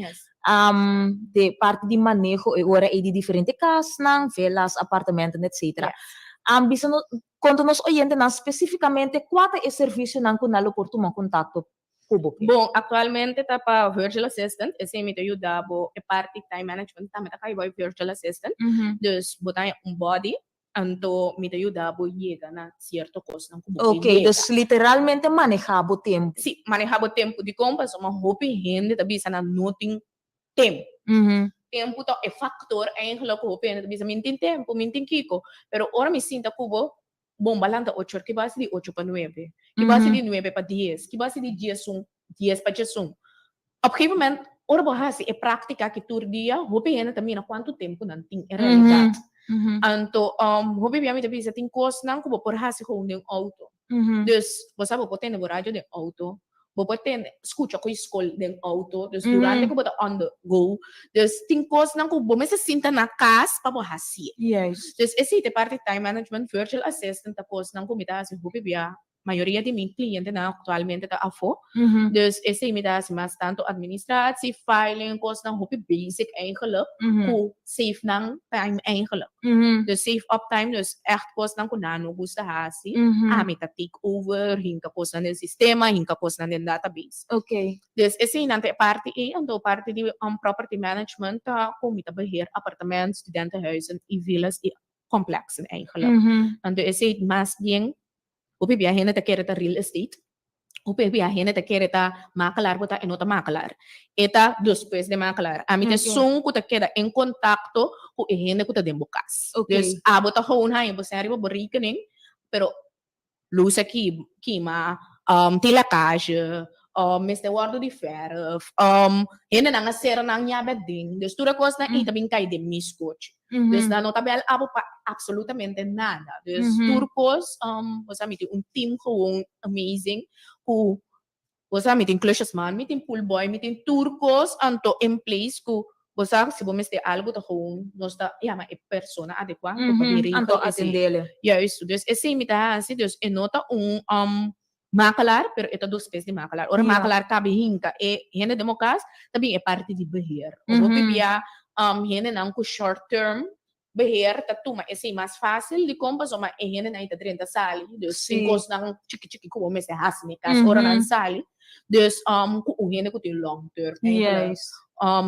De parti di maneho e ora ei di diferente kasnan, villas, apartamenten, etcetera. Bisa nos, konta nos oyentenan spesifikamente kua ta e servisionan ku nan lo por tuma kontakto ku bo. Bon, aktualmente ta pa virtual assistant, esei mi ta yuda bo e parti time management tambe ta kai bo e virtual assistant. Dus bo ta haña un body, anto mi ta yuda bo yega na sierto kosnan ku bo ke Ok, yega. dus literalmente maneha bo tempu. Si, maneha bo tempu. Dikon? Pasobra hopi hende ta bisa nan no tin tempu. Tempu ta e faktor eigenlijk ku hopi hende ta bisa mi no tin tempu, mi no tin kiko. Pero ora mi sinta ku bo, Bon, ba lanta ocho or, ki bo hasi di ocho pa nuebe? Ki bo hasi di nuebe pa dies? Ki bo hasi di diesun, dies pa diesun? Op gegeven moment, ora bo hasi e práktika aki tur dia, hopi hende ta mira kuantu tempu nan tin en realidat. Anto, hopi bia mi ta bisa tin kosnan ku bo por hasi gewoon den outo. Dus, bo sa bo por tende bo radio den outo, Bo por tende, skucha ku e skol den outo, dus durante ku bo ta on the go. Dus tin kosnan ku bo mester sinta na kas pa bo hasié. Dus esei ta e parti time management, virtual assistant ta kosnan ku mi ta hasi hopi bia. Mayoria di mi klientenan aktualmente ta afó. Dus esei mi ta hasi mas tantu administratie, filing, kosnan hopi basic eigenlijk ku save nan time eigenlijk. Dus save up time, dus echt kosnan ku nan no gusta hasi, ami ta take over, hinka kosnan den sistema, hinka kosnan den database. Dus eseinan ta e parti ei, anto parti di property management ta kon mi ta beheer apartement, studentenhuizen i villas i complexen eigenlijk. Anto esei mas bien Hopi bia hende ta kere ta real estate, hopi bia hende ta kere ta makelaar bo ta e no ta makelaar. E ta despues den makelaar. Ami ta esun ku ta keda en kontakto ku e hende ku ta den bo kas. Dus abo ta gewoon haña bo sèn riba bo rekening, pero lus a kima, tin lekage, mester wòrdu di fèrf, hendenan a sera nan yabe aden. Dus tur e kosnan ei ta bin kai den mi skochi. Dus nan no ta bel abo pa absolutamente nada. Dus tur kos, bo sa mi tin un team gewoon amazing ku bo sa mi tin klusjesman, mi tin poolboy, mi tin tur kos anto in place ku bo sa si bo mester algu ta gewoon nos ta yama e persona adekua ku pa bin Anto regel esei. atendele. Juist, dus esei mi ta hasi, dus e no ta un Makelaar, pero e ta dos pes di makelaar. Ora makelaar kabe hinka e hende den bo kas, ta bin e parti di beheer. Hopi bia hendenan ku short term beheer ta tuma esei mas fásil dikon pasobra e hendenan ei ta drenta sali, dus tin kosnan chiki chiki ku bo mester hasi na e kas ora nan sali. Dus ku un hende ku tin long term eigenlijk.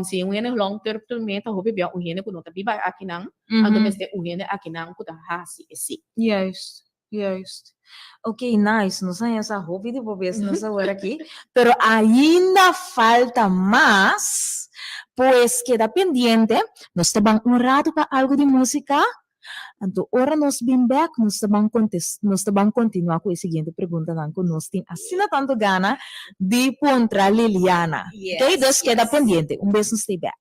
Si un hende long term ta hopi bia un hende ku no ta biba akinan, anto mester un hende akinan ku ta hasi esei. Juist. Ok, nice. Nos a haña sa hopi di bo business awor aki. Pero ainda falta mas. Pues keda pendiente. Nos ta ban un rato pa algo di musica. Anto ora nos bin bek, nos ta ban contes, nos ta ban continua cu e siguiente preguntanan cu nos tin asina tanto gana di puntra Liliana. Ok, Yes, dus keda yes. pendiente. Un bes nos stay bek.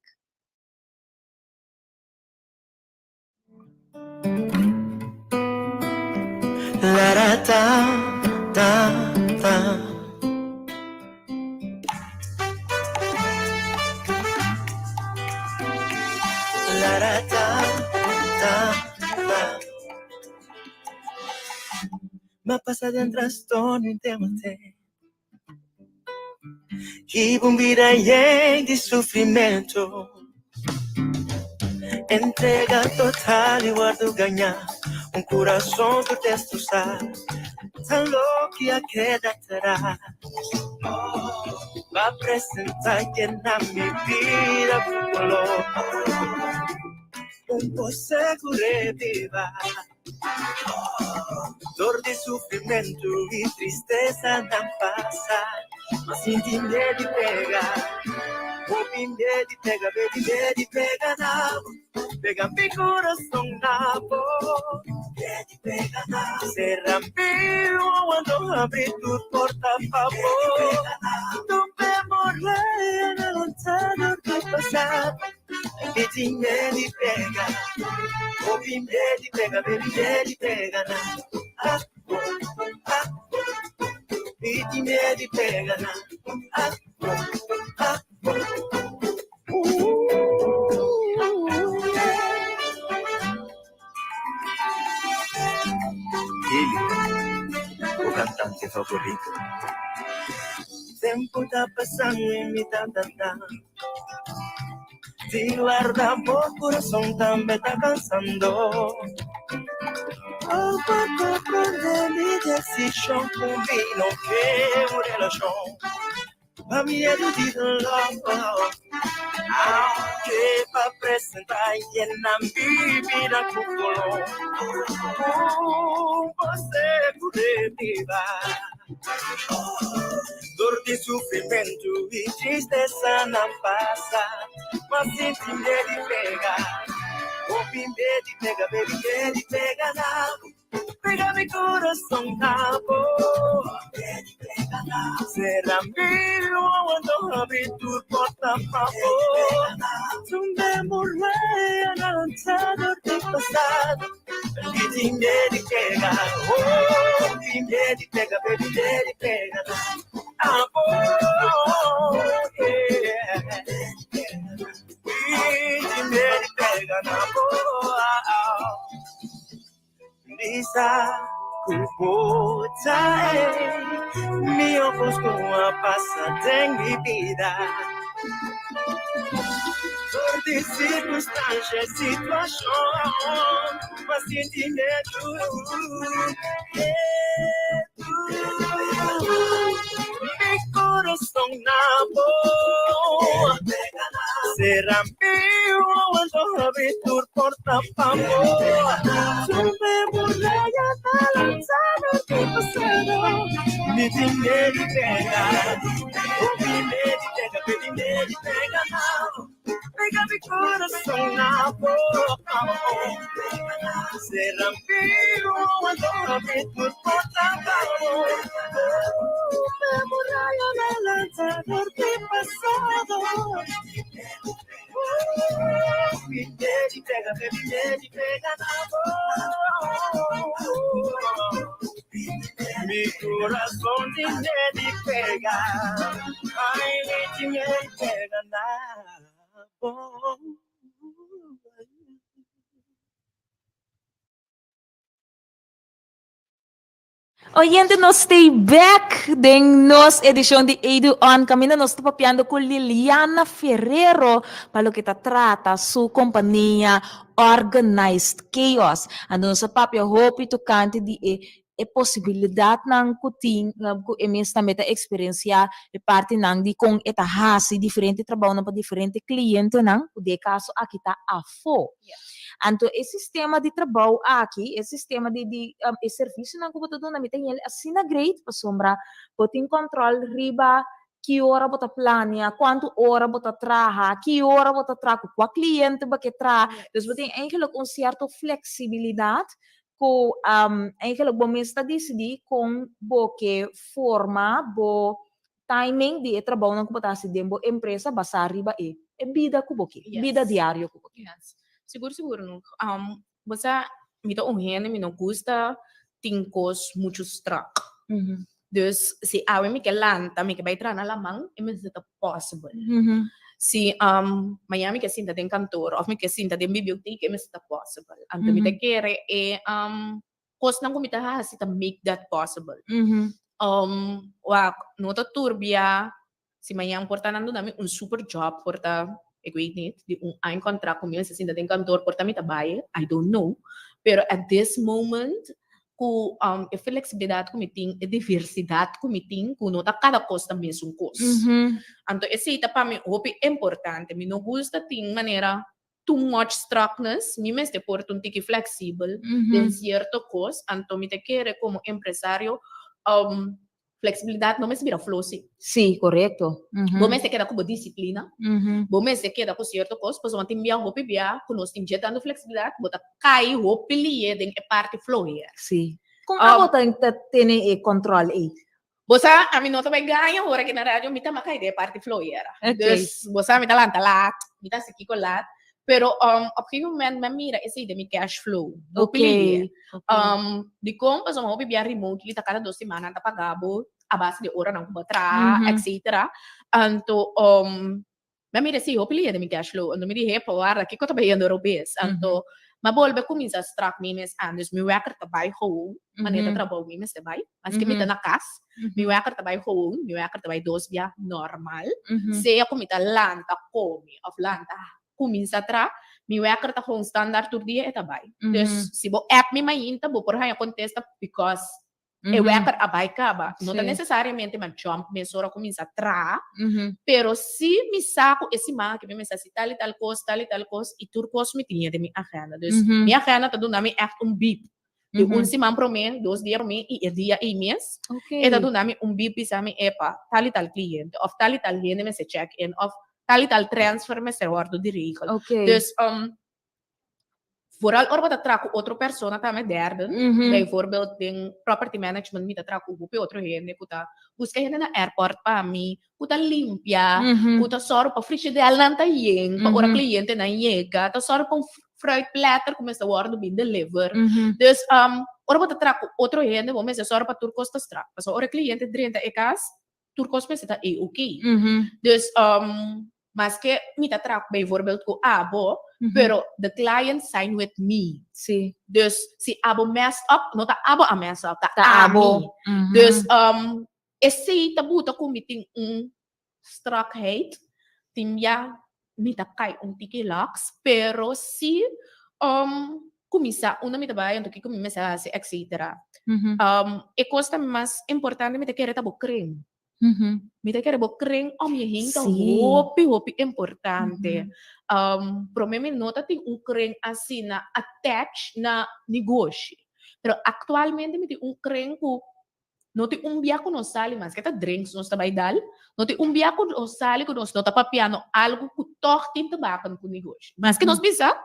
M'a pasa den trastorno i den mate Hiba un bida yen di sufrimentu Entrega total i wòrdu gañá Un kurason tur destrosá Tan loke a keda atrás B'a presentá yena mi bida ku kolor Un kos ku reviva Dor di sufrimentu i tristesa nan pasa Ma sinti miedu pega Hopi miedu pega Baby miedu pega na bo Pega mi kurason na bo Miedu pega na bo Sera mi wowo no habri tur porta pa bo Tumbe muraya na lantador di pasado Mi tin miedu pega, hopi miedu pega, baby miedu pega na. Ah, ah, mi tin miedu pega na. Ah, ah, Ele, bo cantante favorito. Tempo ta pasando y mi ta tata. Di guarda bo corazón tambe ta cansando. Bo por comprende mi decision cu mi no ke un relacion. Pa mi e di dolor. Aunke pa presenta yena mi bida cu color. Un você cu reviva. Dor di sufrimentu i tristesa nan pasa Ma sinti miedu pega Hopi miedu pega Baby miedu pega na bo Pega mi corazon na bo Miedu pega na bo Sera mi wowo no habri tur porta pa bo Tumbe muraya na lanzador di pasado Mi tin miedu pega Oh mi miedu pega Baby miedu pega na bo Yeah Mi tin miedu pega na bo Mi sa ku bo ta ei Mihó kos ku a pasa den mi bida Dor di sirkunstansha i situashon M'a sinti miedu, miedu Mi kurason na bo Sera mi wowo no habri tur porta pa bo Tumbe muraya ta lanzador di pasado Mi tin miedu pega Hopi miedu pega Baby miedu pega na bo Pega mi corazon na bo Sera mi wowo no habri tur porta pa bo Tumbe muraya ta lanzador di pasado Mi miedu pega Baby miedu pega na bo Mi corazon tin miedu pega Ay mi tin miedu pega na bo. Oyente nos stay back den nos edicion di Edu On caminda nos ta papiando cu Liliana Ferrero pa loke ta trata su compania Organized Chaos. Anto nos a papia hopi tocante di e. e posibilidatnan ku tin ku e mes tambe ta eksperensiá e partinan di kon e ta hasi diferente trabounan pa diferente klientenan ku den e kaso aki ta afó. Anto e sistema di trabou aki, e sistema di di e servisionan ku bo ta duna mi ta yende asina great pasobra bo tin kòntròl riba ki ora bo ta plania, kuantu ora bo ta traha, ki ora bo ta traha, ku kua kliente bo ke traha. Dus bo tin eigenlijk un sierto fleksibilidat ku eigenlijk bo mes ta disidí kon bo ke forma bo timing di e trabounan ku bo ta hasi den bo empresa basá riba e e bida ku bo ke, bida diario ku bo ke. Yes. Sigur sigur no. Bo sa mi ta un hende mi no gusta tin kos muchu strak. Dus si awe mi ke lanta mi ke bai traha na laman e mester ta possible. Si mañana mi ke sinta den kantoor of mi ke sinta den biblioteek e mester ta possible. Anto mi ta kere e kosnan ku mi ta hasi ta make that possible. Wak no ta turbia Si mañan por ta nan duna mi un super job por ta, ik weet niet, di un aña contract cu mi mester sinta den kantoor por ta mi ta bay, I don't know. Pero at this moment cu e flexibilidad cu mi tin, e diversidad cu mi tin, cu no ta cada cos ta mesun cos. Anto esey ta pa mi hopi importante. Mi no gusta tin manera too much strakness, mi mester por ta un tiki flexibel den cierto cos, anto mi ta kere como empresario flexibilidad no mester bira flosi. Sí, correcto. Bo mester keda cu bo disciplina, bo mester keda cu cierto cos, pasobra tin bia hopi bia cu nos tin dje tanto flexibilidad, bo ta cay hopi liye den e parti floher. Sí. Con abo ta tene e control ey? Bo sa, ami no ta bai gaña ora ki na radio, mi ta makai den e parti floyera. Dus, bo sa, mi ta lanta laat, mi ta hasi kiko laat. Pero um, op gegeven moment mi a mira esei den mi cash flow. Hopi lihe. Um, dikon? Pasobra hopi bia remotely ta kada dos siman nan ta paga bo a base di oranan ku bo a traha, etcetera. Anto, um, Mi a mira si hopi lihe den mi cash flow, anto mi di, hepa, warda, kiko ta bayendo robes? Anto, mi a bolbe kuminsá strak mi mes aan, dus mi wèker ta bai gewoon, manera ta trabou mi mester bai, maske mi ta na kas, mi wèker ta bai gewoon, mi wèker ta bai dos bia normal, sea ku mi ta lanta kome òf lanta kuminsá traha, mi wèker ta gewoon standaard tur dia e ta bai. Dus, si bo app mi mainta, bo por haña kontesta because E wekker a bai kaba. No ta nesesariamente mi a jump mesora kuminsá traha, pero sí mi sa ku e siman aki mi mester hasi tal i tal kos, tal i tal kos, i tur kos mi tin den mi agenda. Dus mi agenda ta duna mi ègt un bip. Di un siman promé, dos dia promé i e dia ei mes, e ta duna mi un bip bisa mi, epa, tal i tal kliente òf tal i tal hende mester check in òf tal i tal transfer mester wòrdu di regel. Dus Vooral ora bo ta traha ku otro persona tambe derden. Bijvoorbeeld den property management mi ta traha ku hopi otro hende ku ta buska hende na airport pa mi, ku ta limpia, ku ta sòru pa frigidelnan ta yen pa ora klientenan yega, ta sòru pa un fruit platter ku mester wòrdu bin deliver. Dus ora bo ta traha ku otro hende bo mester sòru pa tur kos ta strak. Pasobra ora e kliente drenta e kas tur kos mester ta e ok. Dus Maske mi ta traha bijvoorbeeld ku abo, pero the client sign with me. Sí. Dus si abo mess up, no ta abo a mess up, ta, ta abo. Dus esei ta buta ku mi tin un strakheid, tin ya mi ta kai un tiki laks, pero si kuminsá unda mi ta bai, anto kiko mi mester hasi, etcetera. E kos ta mas importante mi ta kere ta bo kren. Mi ta kere bo kren om je heen ta hopi, hopi importante. Prome mi no ta tin un kren asina attach na negoshi. Pero actualmente mi tin un kren ku no tin un bia ku nos sali, maske ta drinks nos ta bai dal, no tin un bia ku nos sali ku nos no ta papiando algu ku tòg tin te maken ku negoshi. Maske nos bisa,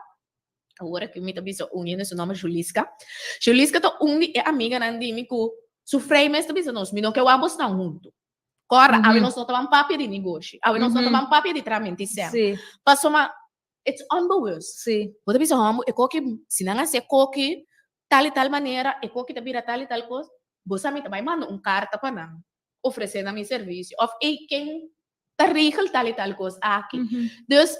Awor aki mi ta bisa un hende su nomber Juliska. Juliska ta un di e amiganan di mi ku su frei mes ta bisa nos, mi no ke wak bosnan huntu. Kòrda, awe nos no ta ban papia di negoshi, awe nos no ta ban papia di tramenti sèn. Pasobra it's onbewust. Bo ta bisa hòmber, e koki, si nan hasi e koki tal i tal manera, e koki ta bira tal i tal kos, bo sa mi ta bai manda un karta pa nan, ofresé nan mi servisio. Òf ey ken ta regel tal i tal kos aki. Dus,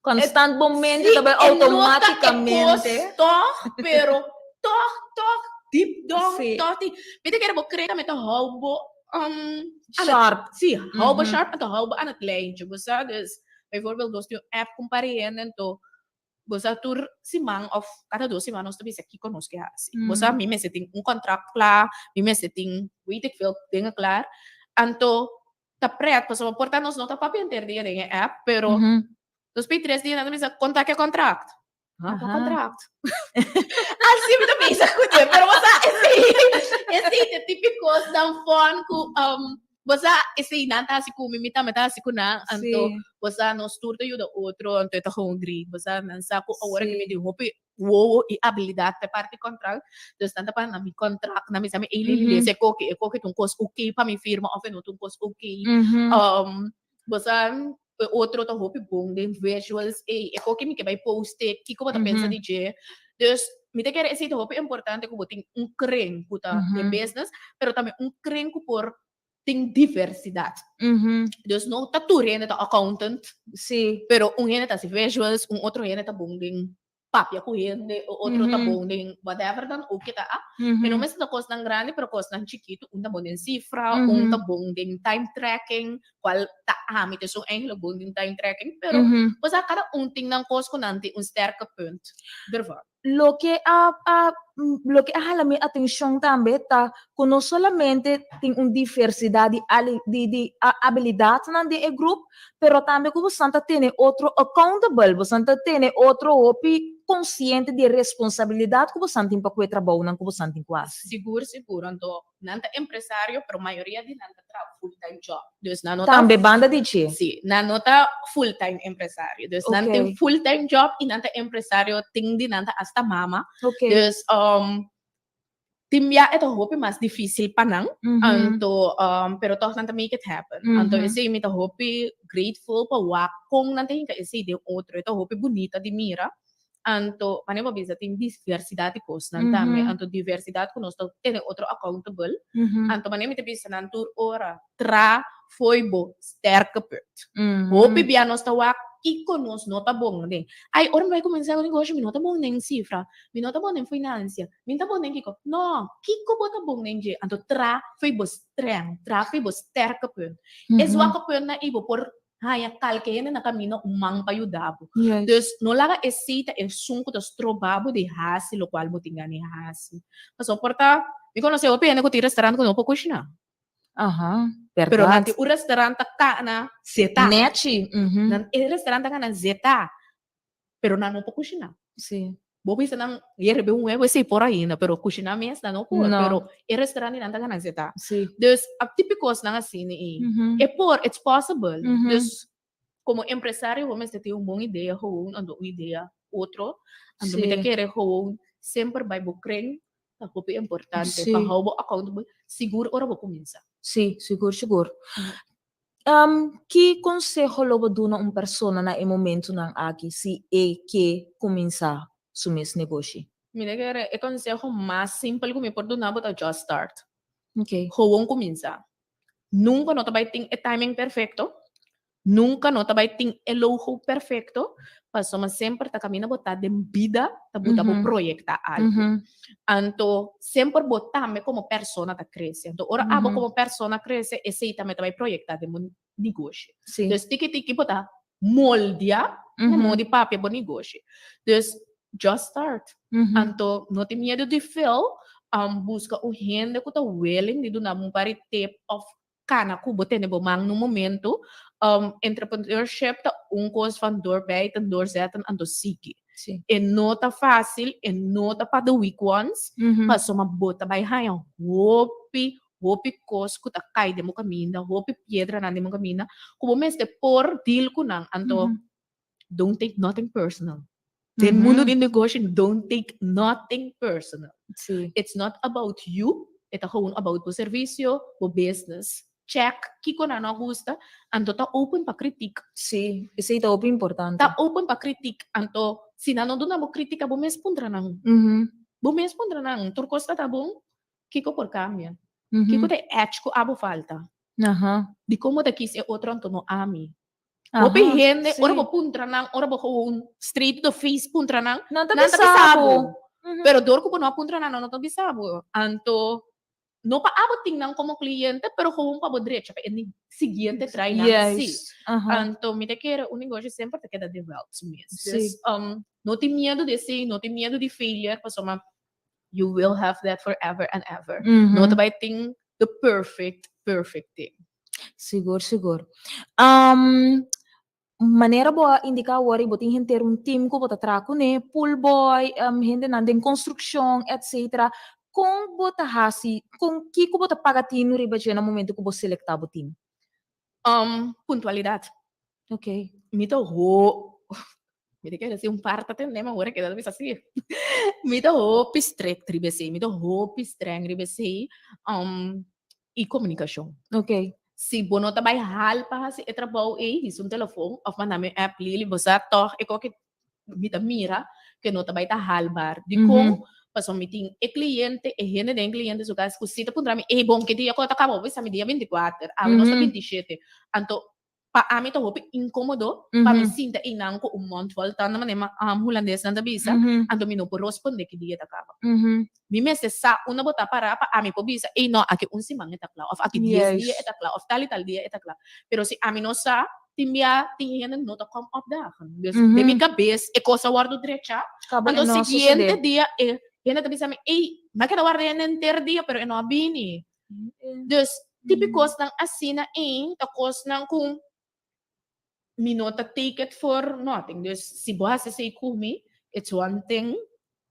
Constant bo mente ta bai automaticamente. Toch, pero toch, toch, deep down, sí. Toch die. Weet ik, bo kre met hou bo sharp. Sí, hou bo sharp en hou bo aan het lijntje, bo sa. Dus, bijvoorbeeld, nos nu app compareren en to. Bo sa tur siman of kada dos siman nos ta bisa kiko nos ke hasi. Bo sa mi mester tin un kontrakt kla, mi mester tin weet ik veel dingen klaar. Anto ta pret pasobra por ta nos no ta papia henter dia den e app, pero nos pei tres dia nan ta bisa konta ke kontrakt. Ha, kua kontrakt? Asi mi ta bisa ku dje, pero bo sa esei esei ta tipiko dan fun ku Bo sa, esei nan ta hasi ku mi, mi tambe ta hasi ku nan. Anto, bo sa, nos tur ta yuda otro, anto e ta gewoon great. Bo sa, nan sa ku awor aki mi tin hopi wowo i abilidat pa e parti kontrakt. Dus nan ta pone na mi kontrakt, nan bisa mi, ey Lili, lesa e koki, e koki ta un kos oké pa mi firma òf e no ta un kos oké. Bo sa, e otro ta hopi bon den visuals, ey, e koki mi ke bai poste, kiko bo ta pensa di dje? Dus, mi ta kere esei ta hopi importante ku bo tin un kren ku ta den business, pero tambe un kren ku por tin diversidat. Dus no ta tur hende ta accountant, pero un hende ta hasi visuals, un otro hende ta bon den papia ku hende, o otro ta bon den whatever dan ook ke ta. E no mester ta kosnan grandi, pero kosnan chikitu, un ta bon den sifra, un ta bon den time tracking, kual ta ami ta esun eigenlijk bon den time tracking, pero osea kada un tin nan kos ku nan tin un sterke punt dervan. Loke a a loke a hala mi atenshon tambe ta ku no solamente tin un diversidat di di di abilidatnan den e grup, pero tambe ku bosan ta tene otro accountable, bosan ta tene otro hopi konsiente di e responsabilidat ku bosan tin pa ku e trabounan ku bosan tin ku hasi. Sigur, sigur. Anto nan ta empresario, pero mayoria di nan ta traha full time job. Dus nan no ta Tambe banda di dje. Sí, nan no ta full time empresario. Dus nan tin full time job i nan ta empresario, tin di nan ta hasta mama. Dus um, tin bia e ta hopi mas difícil pa nan, anto um, pero toch nan ta make it happen. Anto esei mi ta hopi grateful pa wak kon nan ta hinka esei den otro. E ta hopi bunita di mira. Anto, manera bo bisa, tin diversidad di kosnan tambe. Anto diversidad ku nos ta tene otro accountable. Anto manera mi ta bisa nan tur ora, tra fo'i bo sterke punt. Hopi bia nos ta wak kiko nos no ta bon den. Ai, ora mi bai kuminsá ku negoshi mi no ta bon den sifra, mi no ta bon den finansia, mi no ta bon den kiko. No, kiko bo ta bon den dje? Anto tra fo'i bo strength, tra fo'i bo sterke punt. E zwakke puntnan ei bo por haña kalke hende na kaminda un man pa yuda bo. Dus no laga esei ta esun ku ta stroba bo di hasi lokual bo tin gana di hasi. Pasobra por ta, mi konosé hopi hende ku tin restaurant ku no por kushiná. Aha, Pero nan tin un restaurant ta kana zeta. Nechi. Nan e restaurant ta kana zeta, pero nan no por kushiná. Sí. Bo bisa nan yerbe un huevo esei por ainda, pero kushiná mes nan no por. No. Pero e restaurant di nan ta gana zeta. Sí. Dus a típico kosnan asina i e por, it's possible. Dus como empresario bo mester tin un bon idea gewoon, anto un idea otro. Anto mi ta kere gewoon semper bai bo kren ta hopi importante pa hou bo accountable sigur ora bo kuminsá. Sí, sigur sigur. Ki konseho lo bo duna un persona na e momentunan aki si e ke kuminsá su mes negoshi? Mi ta kere e konseho mas simpel ku mi por duna bo ta just start. Ok. Gewoon kuminsá. Nunka no ta bai tin e timing perfekto, nunka no ta bai tin e logo perfekto, pasobra semper ta kaminda bo ta den bida ta buta bo proyektá algu. Anto semper bo tambe komo persona ta krese. Anto ora abo komo persona krese, esei tambe ta bai proyektá den bo negoshi. Dus tiki tiki bo ta moldia na modo di papia bo negoshi. Dus just start. Anto no tin miedu di fail, buska un hende ku ta willing di duna bo un par di tip òf kana ku bo tene bo man na un momento. Entrepreneurship ta un kos van doorbijten, doorzetten, anto sigui. E no ta fácil, e no ta pa the weak ones, pasobra bo ta bai haña hopi, hopi kos ku ta kai den bo kaminda, hopi piedranan den bo kaminda, ku bo mester por deal ku nan. Anto don't take nothing personal. Den mundo di negoshi, don't take nothing personal. It's not about you, e ta gewoon about bo servicio, bo business. Check kiko nan no gusta, anto ta open pa kritiek. Sí, esei ta hopi importante. Ta open pa kritiek, anto si nan no duna bo kritika, bo mes puntra nan. Bo mes puntra nan, tur kos ta ta bon, kiko por kambia? Kiko ta e edge ku abo falta? Dikon bo ta kis e otro anto no ami? Hopi hende, ora bo puntra nan, ora bo gewoon straight to the face puntra nan, Nan ta nan ta bisa bisa bo. bo. Pero dor ku bo no a puntra nan, nan no ta bisa bo. Anto, no pa abo tin nan komo kliente, pero gewoon pa bo drecha pa e ni siguiente trai nan si. Juist. Aha. Anto, mi ta kere un negoshi semper ta keda develop su mes. Sí. Dus, No tin miedu di esei, no tin miedu di failure, pasobra you will have that forever and ever. No ta bai tin the perfect, perfect thing. Sigur, sigur. Manera bo a indiká awor i bo tin henter un team ku bo ta traha kuné, pool boy, hendenan den konstrukshon, etcetera. Kon bo ta hasi, kon kiko bo ta paga tinu riba dje na momento ku bo selektá bo team? Puntualidat. Ok. Mi ta ho, mi ta kere si un par ta tende, ma ora keda ta bisa si. Mi ta hopi strict riba esei, mi ta hopi streng riba esei, i komunikashon. Ok. Si bo no ta bai hal pa hasi e trabou ei, hisa un telefon òf manda mi un app, Lili, bo sa tòg e koke mi ta mira ke no ta bai ta haalbaar. Dikon? Pasobra mi tin e kliente, e hende den e kliente su kas ku si ta puntra mi, ey bon ke dia ku a ta kaba? Bo bisa mi dia bintikuater, awe nos ta bintishete. Anto pa ami ta hopi inkomodo pa mi sinta einan ku un mond vol tanda manera hulandesnan ta bisa, anto mi no por rosponde ki dia ta kaba. Mi mester sa unda bo ta para pa ami por bisa, ey no, aki un siman e ta kla, of aki dies dia e ta kla, of tal i tal dia e ta kla. Pero si ami no sa, tin bia tin hende no ta kom opdagen. Dus den mi kabes e kos a wòrdu drechá, anto siguiente dia e hende ta bisa mi, ey, mi a keda warda hende henter dia pero e no a bini. Dus tipi kosnan asina ei ta kosnan ku mi no ta take it for nothing. Dus si bo hasi esei ku mi, it's one thing,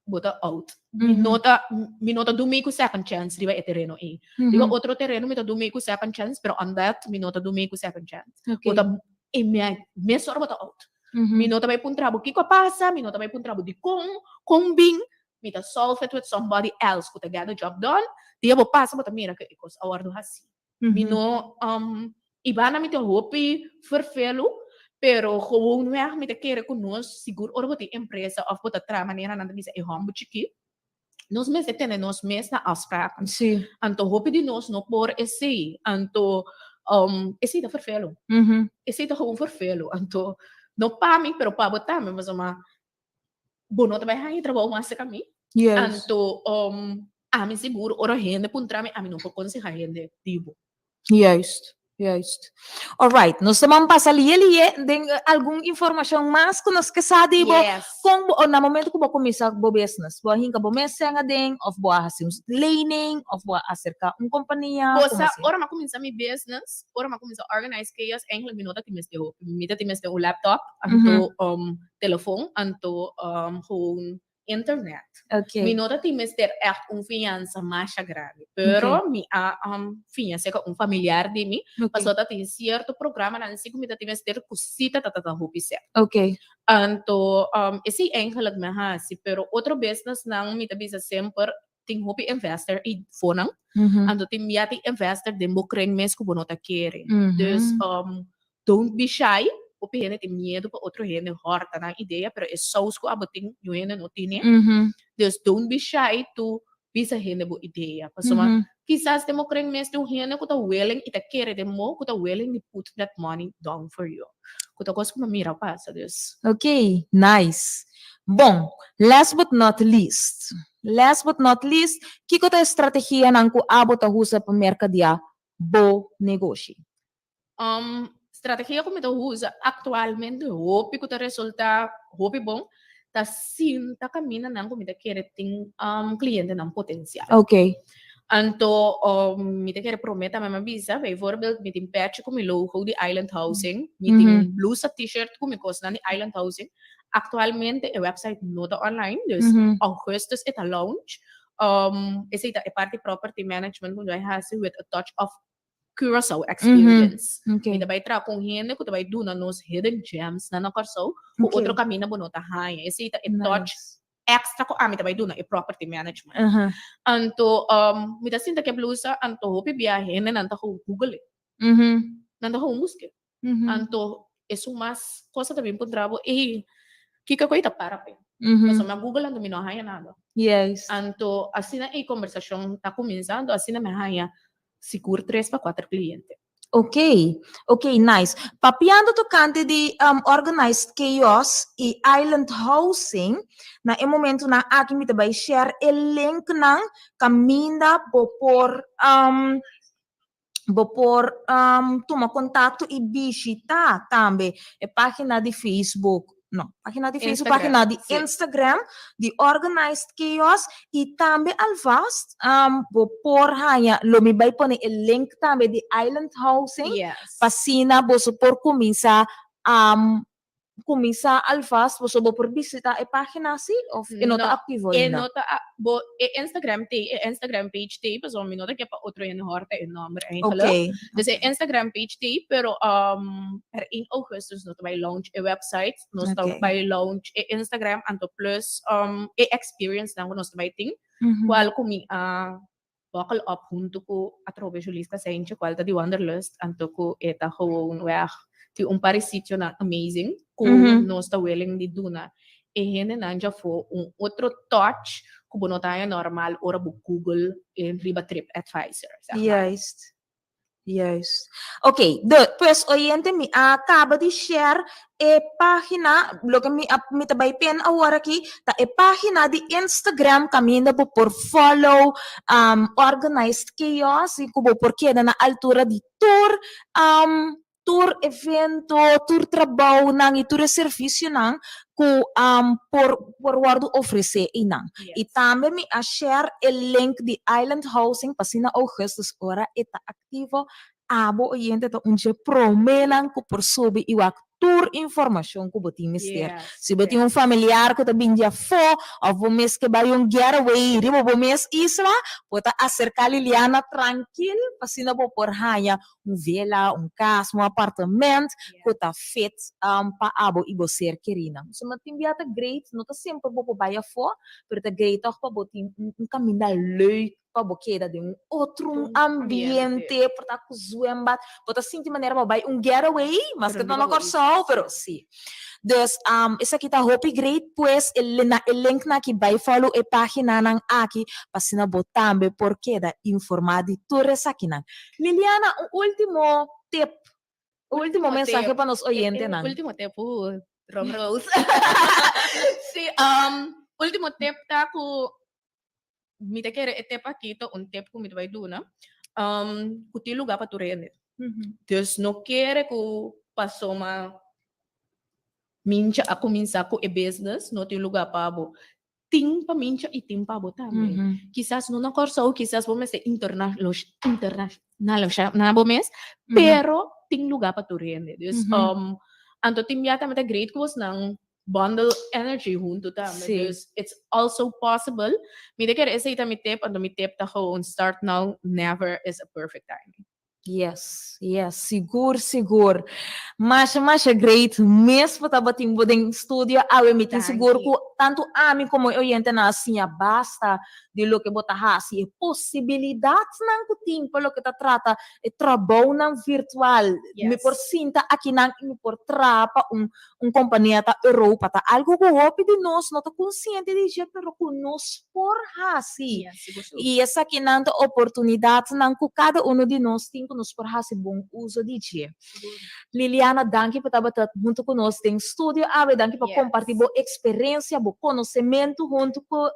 bo ta out. Mi no ta, mi no ta du mi ku second chance riba e tereno ei. Riba otro tereno mi ta du mi ku second chance, pero on that mi no ta du mi ku second chance. Bo ta, e mesora bo ta out. Mi no ta bai puntra bo kiko a pasa, mi no ta bai puntra bo dikon, kon bin, mi ta solve it with somebody else ku ta get the job done, dia bo pasa bo ta mira ku e kos a wòrdu hasí. Mi no, i banda mi tin hopi ferfelu, pero gewoonweg mi ta kere ku nos, sigur ora bo tin empresa òf bo ta traha manera nan ta bisa e hòmber chikí, nos mester tene nos mes na afspraken. Anto hopi di nos no por esei, anto esei ta ferfelu, esei ta gewoon ferfelu, anto no pa mi pero pa bo tambe pasobra bo no ta bai haña trabou mas cerca mi. Yes. Anto, um, ami sigur ora hende puntra mi, ami no por conseha hende di bo. Juist, juist. Alright, nos ta man pasa lie lie den eh, algun informacion mas ku nos ke sa di bo. Yes. Kon bo, na momento ku bo kuminsa bo business, bo a hinka bo mes sèn aden of bo a hasi un lening of bo a aserka un kompania? Bo Komo sa, asina? ora mi a kuminsa mi business, ora mi a kuminsa organize chaos, eigenlijk mi no ta tin mester hopi. Mi ta tin mester un laptop, anto um, telefon, anto um, gewoon internet. Okay. Mi no ta tin mester echt un fiansa masha grandi, pero mi a um, fiña cerca un familiar di mi, Okay. pasobra ta tin cierto programanan si ku mi ta tin mester ku si ta ta ta hopi sèt. Okay. Anto um, esei eigenlijk mi a hasi, pero otro businessnan mi ta bisa semper tin hopi investor i fonan, anto tin bia tin investor den bo kring mes ku bo no ta kere. Dus um, don't be shy, hopi hende tin miedu pa otro hende hòrta nan idea, pero e sous ku abo tin, niun hende no tine. Dus don't be shy to bisa hende bo idea, pasobra kisas den bo kring mes tin un hende ku ta willing i ta kere den bo, ku ta willing di put that money down for you. Ku ta kos ku mi a mira pasa, dus. Ok, nice. Bon, last but not least, last but not least, kiko ta e strategianan ku abo ta usa pa merkadeá bo negoshi? Um, strategia ku mi ta usa aktualmente hopi ku ta resultá hopi bon ta sinta kamindanan ku mi ta kere tin um, klientenan potensial. Ok. Anto um, mi ta kere promé tambe mi a bisa, bijvoorbeeld mi tin pèchi ku mi logo di Island Housing, mi tin Mhm. blusa, t-shirt ku mi kosnan di Island Housing. Aktualmente e website no ta online, dus Mhm. augustus e ta launch. Um, esei ta e parti property management ku mi bai hasi with a touch of Curaçao experience. Okay. Mi ta bai traha ku un hende ku ta bai duna nos hidden gems na na Kòrsou ku Okay. otro kaminda bo no ta haña. Esei ta e touch Nice. extra ku ami ta bai duna e property management. Aha. Anto um, mi ta sinta ke blusa, anto hopi bia hendenan ta gewoon google e. Mhm. Nan ta gewoon buske. Mhm. Anto esun mas cosa ta bin puntra bo, ey, kiko ku ei ta para pe? Mhm. Pasobra mi a google anto mi no a haña nada. Juist. Anto asina e kombersashon ta kuminsá, anto asina mi a haña sigur tres pa kuater kliente. Ok, ok, nice. Papiando tokante di um, Organized Chaos i Island Housing, na e momentunan aki mi ta bai share e linknan kaminda bo por um, bo por um, tuma kontakto i bishita tambe e página di Facebook. no, página di Facebook, página di Instagram di Organized Chaos i tambe alvast um, bo por haña, lo mi bai pone e link tambe di Island Housing, pa asina boso por kuminsá um, kuminsá alvast, boso bo por visitá e página si of e no ta aktivo E ainda? no ta a, bo e Instagram t'ei, e Instagram page t'ei, pasobra mi no ta ke pa otro hende hòrta e nòmber eigenlijk. Dus e Instagram page t'ei, pero um, per 1 augustus nos ta bai launch e website, nos ta bai launch e Instagram, anto plus um, e experience nan ku nos ta bai tin, kual ku mi a buckle up huntu ku atrobe Juliska Seintje, kual ta di Wanderlust, anto ku e ta gewoon weg tin un par di sitionan amazing ku nos ta willing di duna e hendenan djafó un otro touch ku bo no ta haña normal ora bo google riba TripAdvisor, zeg maar. Juist. Juist. Ok, de, pues oyente mi a caba di share e pagina, loke mi a, mi ta bay pen awor aki, ta e pagina di Instagram caminda bo por follow um, Organized Chaos y cu bo por keda na altura di tur um, tur evento, tur trabounan y tur e servicionan cu um, por, por wordo ofrece einan. Y tambe mi a share e link di Island Housing pa asina Augustus ora e ta activo, abo oyente ta un dje promenan cu por subi y wak tur informacion cu bo tin mester. Si bo tin un familiar cu ta bin di afo of bo mes ke bay un getaway riba bo mes isla, bo ta acerca Liliana trankil pa asina bo por haya un vela, un cas, un apartement cu ta fit pa abo y bo ser kerinan. So no tin bia ta great, no ta semper bo por bay afo, pero ta great toch pa bo tin un caminda leuk pa bo keda den un otro ambiente, por ta cu zwembad, bo ta sinti manera bo bay un getaway, maske ta na Corsou, pero si. Dus esaki ta hopi great, pues na e linknan aki bay follow e paginanan aki pa asina bo tambe por keda informa di tur esakinan. Liliana, un ultimo tip, un ultimo mensahe pa nos oyentenan. Ultimo tip, uh, drum rolls. Sí, ultimo tip ta ku mi ta kere e tip aki ta un tip ku mi ta bai duna, ku tin lugá pa tur hende. Dus no kere ku pasoma mincha a kuminsá ku e business, no tin lugá pa bo. Tin pa mincha i tin pa bo tambe. Kisas no na Kòrsou, kisas bo mester interna na bo mes, pero tin lugá pa tur hende. Dus, anto tin bia tambe ta great ku bosnan bundle energy huntu tambe. Dus it's also possible. Mi ta kere esei ta mi tip, anto mi tip ta gewoon start now, never is a perfect timing. Yes, yes, sigur, sigur. Masha, masha great mes pa tabatin bo den studio awe. Mi tin sigur ku tantu ami komo e oyentenan a siña basta di loke bo ta hasi, e posibilidatnan ku tin pa loke ta trata e trabounan virtual. Mi por sinta akinan i mi por traha pa un un kompania ta Europa. Ta algu ku hopi di nos no ta konsiente di dje, pero ku nos por hasi. I esakinan ta oportunidatnan ku kada unu di nos tin ku nos por hasi bon uso di dje. Liliana, danki pa tabata huntu ku nos den studio awe. Danki pa kompartí bo eksperensia, bo konosementu huntu ku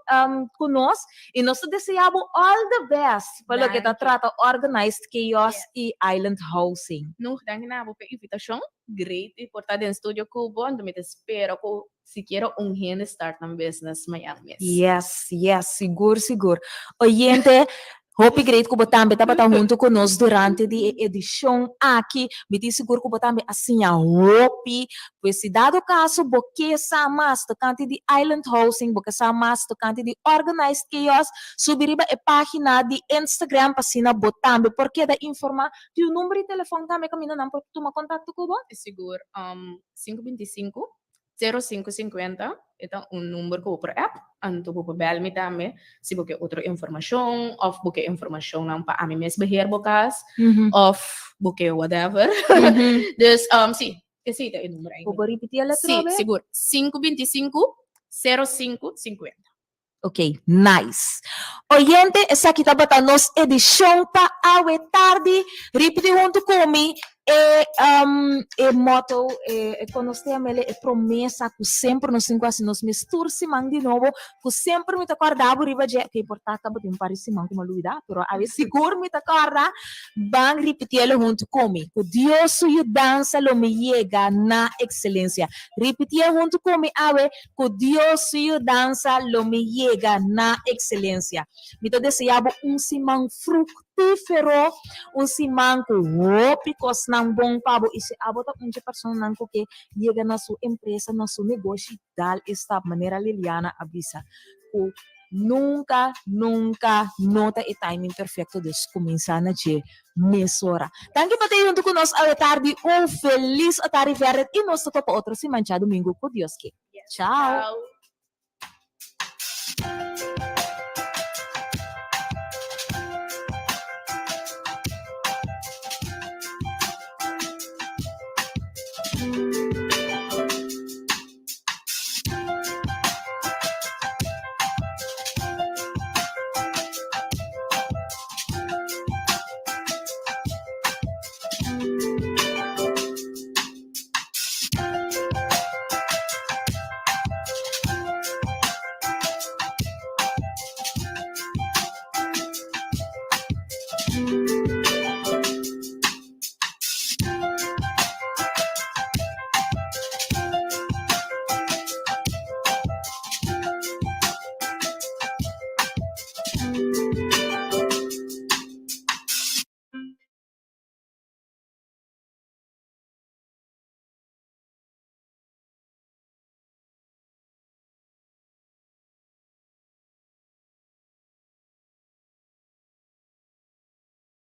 ku nos. I nos ta deseá bo all the best pa loke ta trata Organized Chaos i Island Housing. Nog danki na bo pa e invitashon. Great di por ta den studio cu bo, anto mi ta spera cu sikiera un hende start nan business mañan mes. Yes, yes, sigur, sigur. Oyente, hopi great cu bo tambe tabata hunto cu nos durante di e edicion aki. Mi tin sigur cu bo tambe a siña hopi. Pues si dado caso bo ke sa mas tocante di Island Housing, bo ke sa mas tocante di Organized Chaos, subi riba e pagina di Instagram pa asina bo tambe por keda informa. Tin un number di telefòn tambe kaminda nan por tuma kontakto ku bo? Sigur, sinku binti sinku, sero sinku sinkuenta, e ta un number ku bo por app, anto bo por bèl mi tambe si bo ke otro informashon òf bo ke informashonnan pa ami mes beheer bo kas òf bo ke whatever. Dus si, esei ta e number Bo por ripití el atrobe? Si, sigur, sinku binti sinku, sero sinku sinkuenta. Ok, nice. Oyente, esaki tabata nos edishon pa awe tardi. Ripiti huntu ku mi. E um, e motto, e, e kon nos ta yam'ele, e promesa ku semper nos tin ku hasi nos mes tur siman di nobo, ku semper mi ta kòrda bo riba dje, oké, por ta tabatin un par di siman ku mi a lubidá, pero awe sigur mi ta kòrda, ban ripitielo huntu ku mi, ku Dios su yudansa lo mi yega na ekselensia. Ripitié huntu ku mi awe, ku Dios su yudansa lo mi yega na ekselensia. Mi ta deseá bo un siman fruktífero, un siman ku hopi kosnan bon pa bo i si abo ta un dje personanan ku ke yega na su empresa, na su negoshi, dal e stap manera Liliana a bisa ku nunka, nunka no ta e timing perfekto, dus kuminsá na dje mesora. Danki pa ta huntu ku nos awe tardi, un felis atardi vèrdè i nos ta topa otro siman djadumingu ku Dios ke. Chao!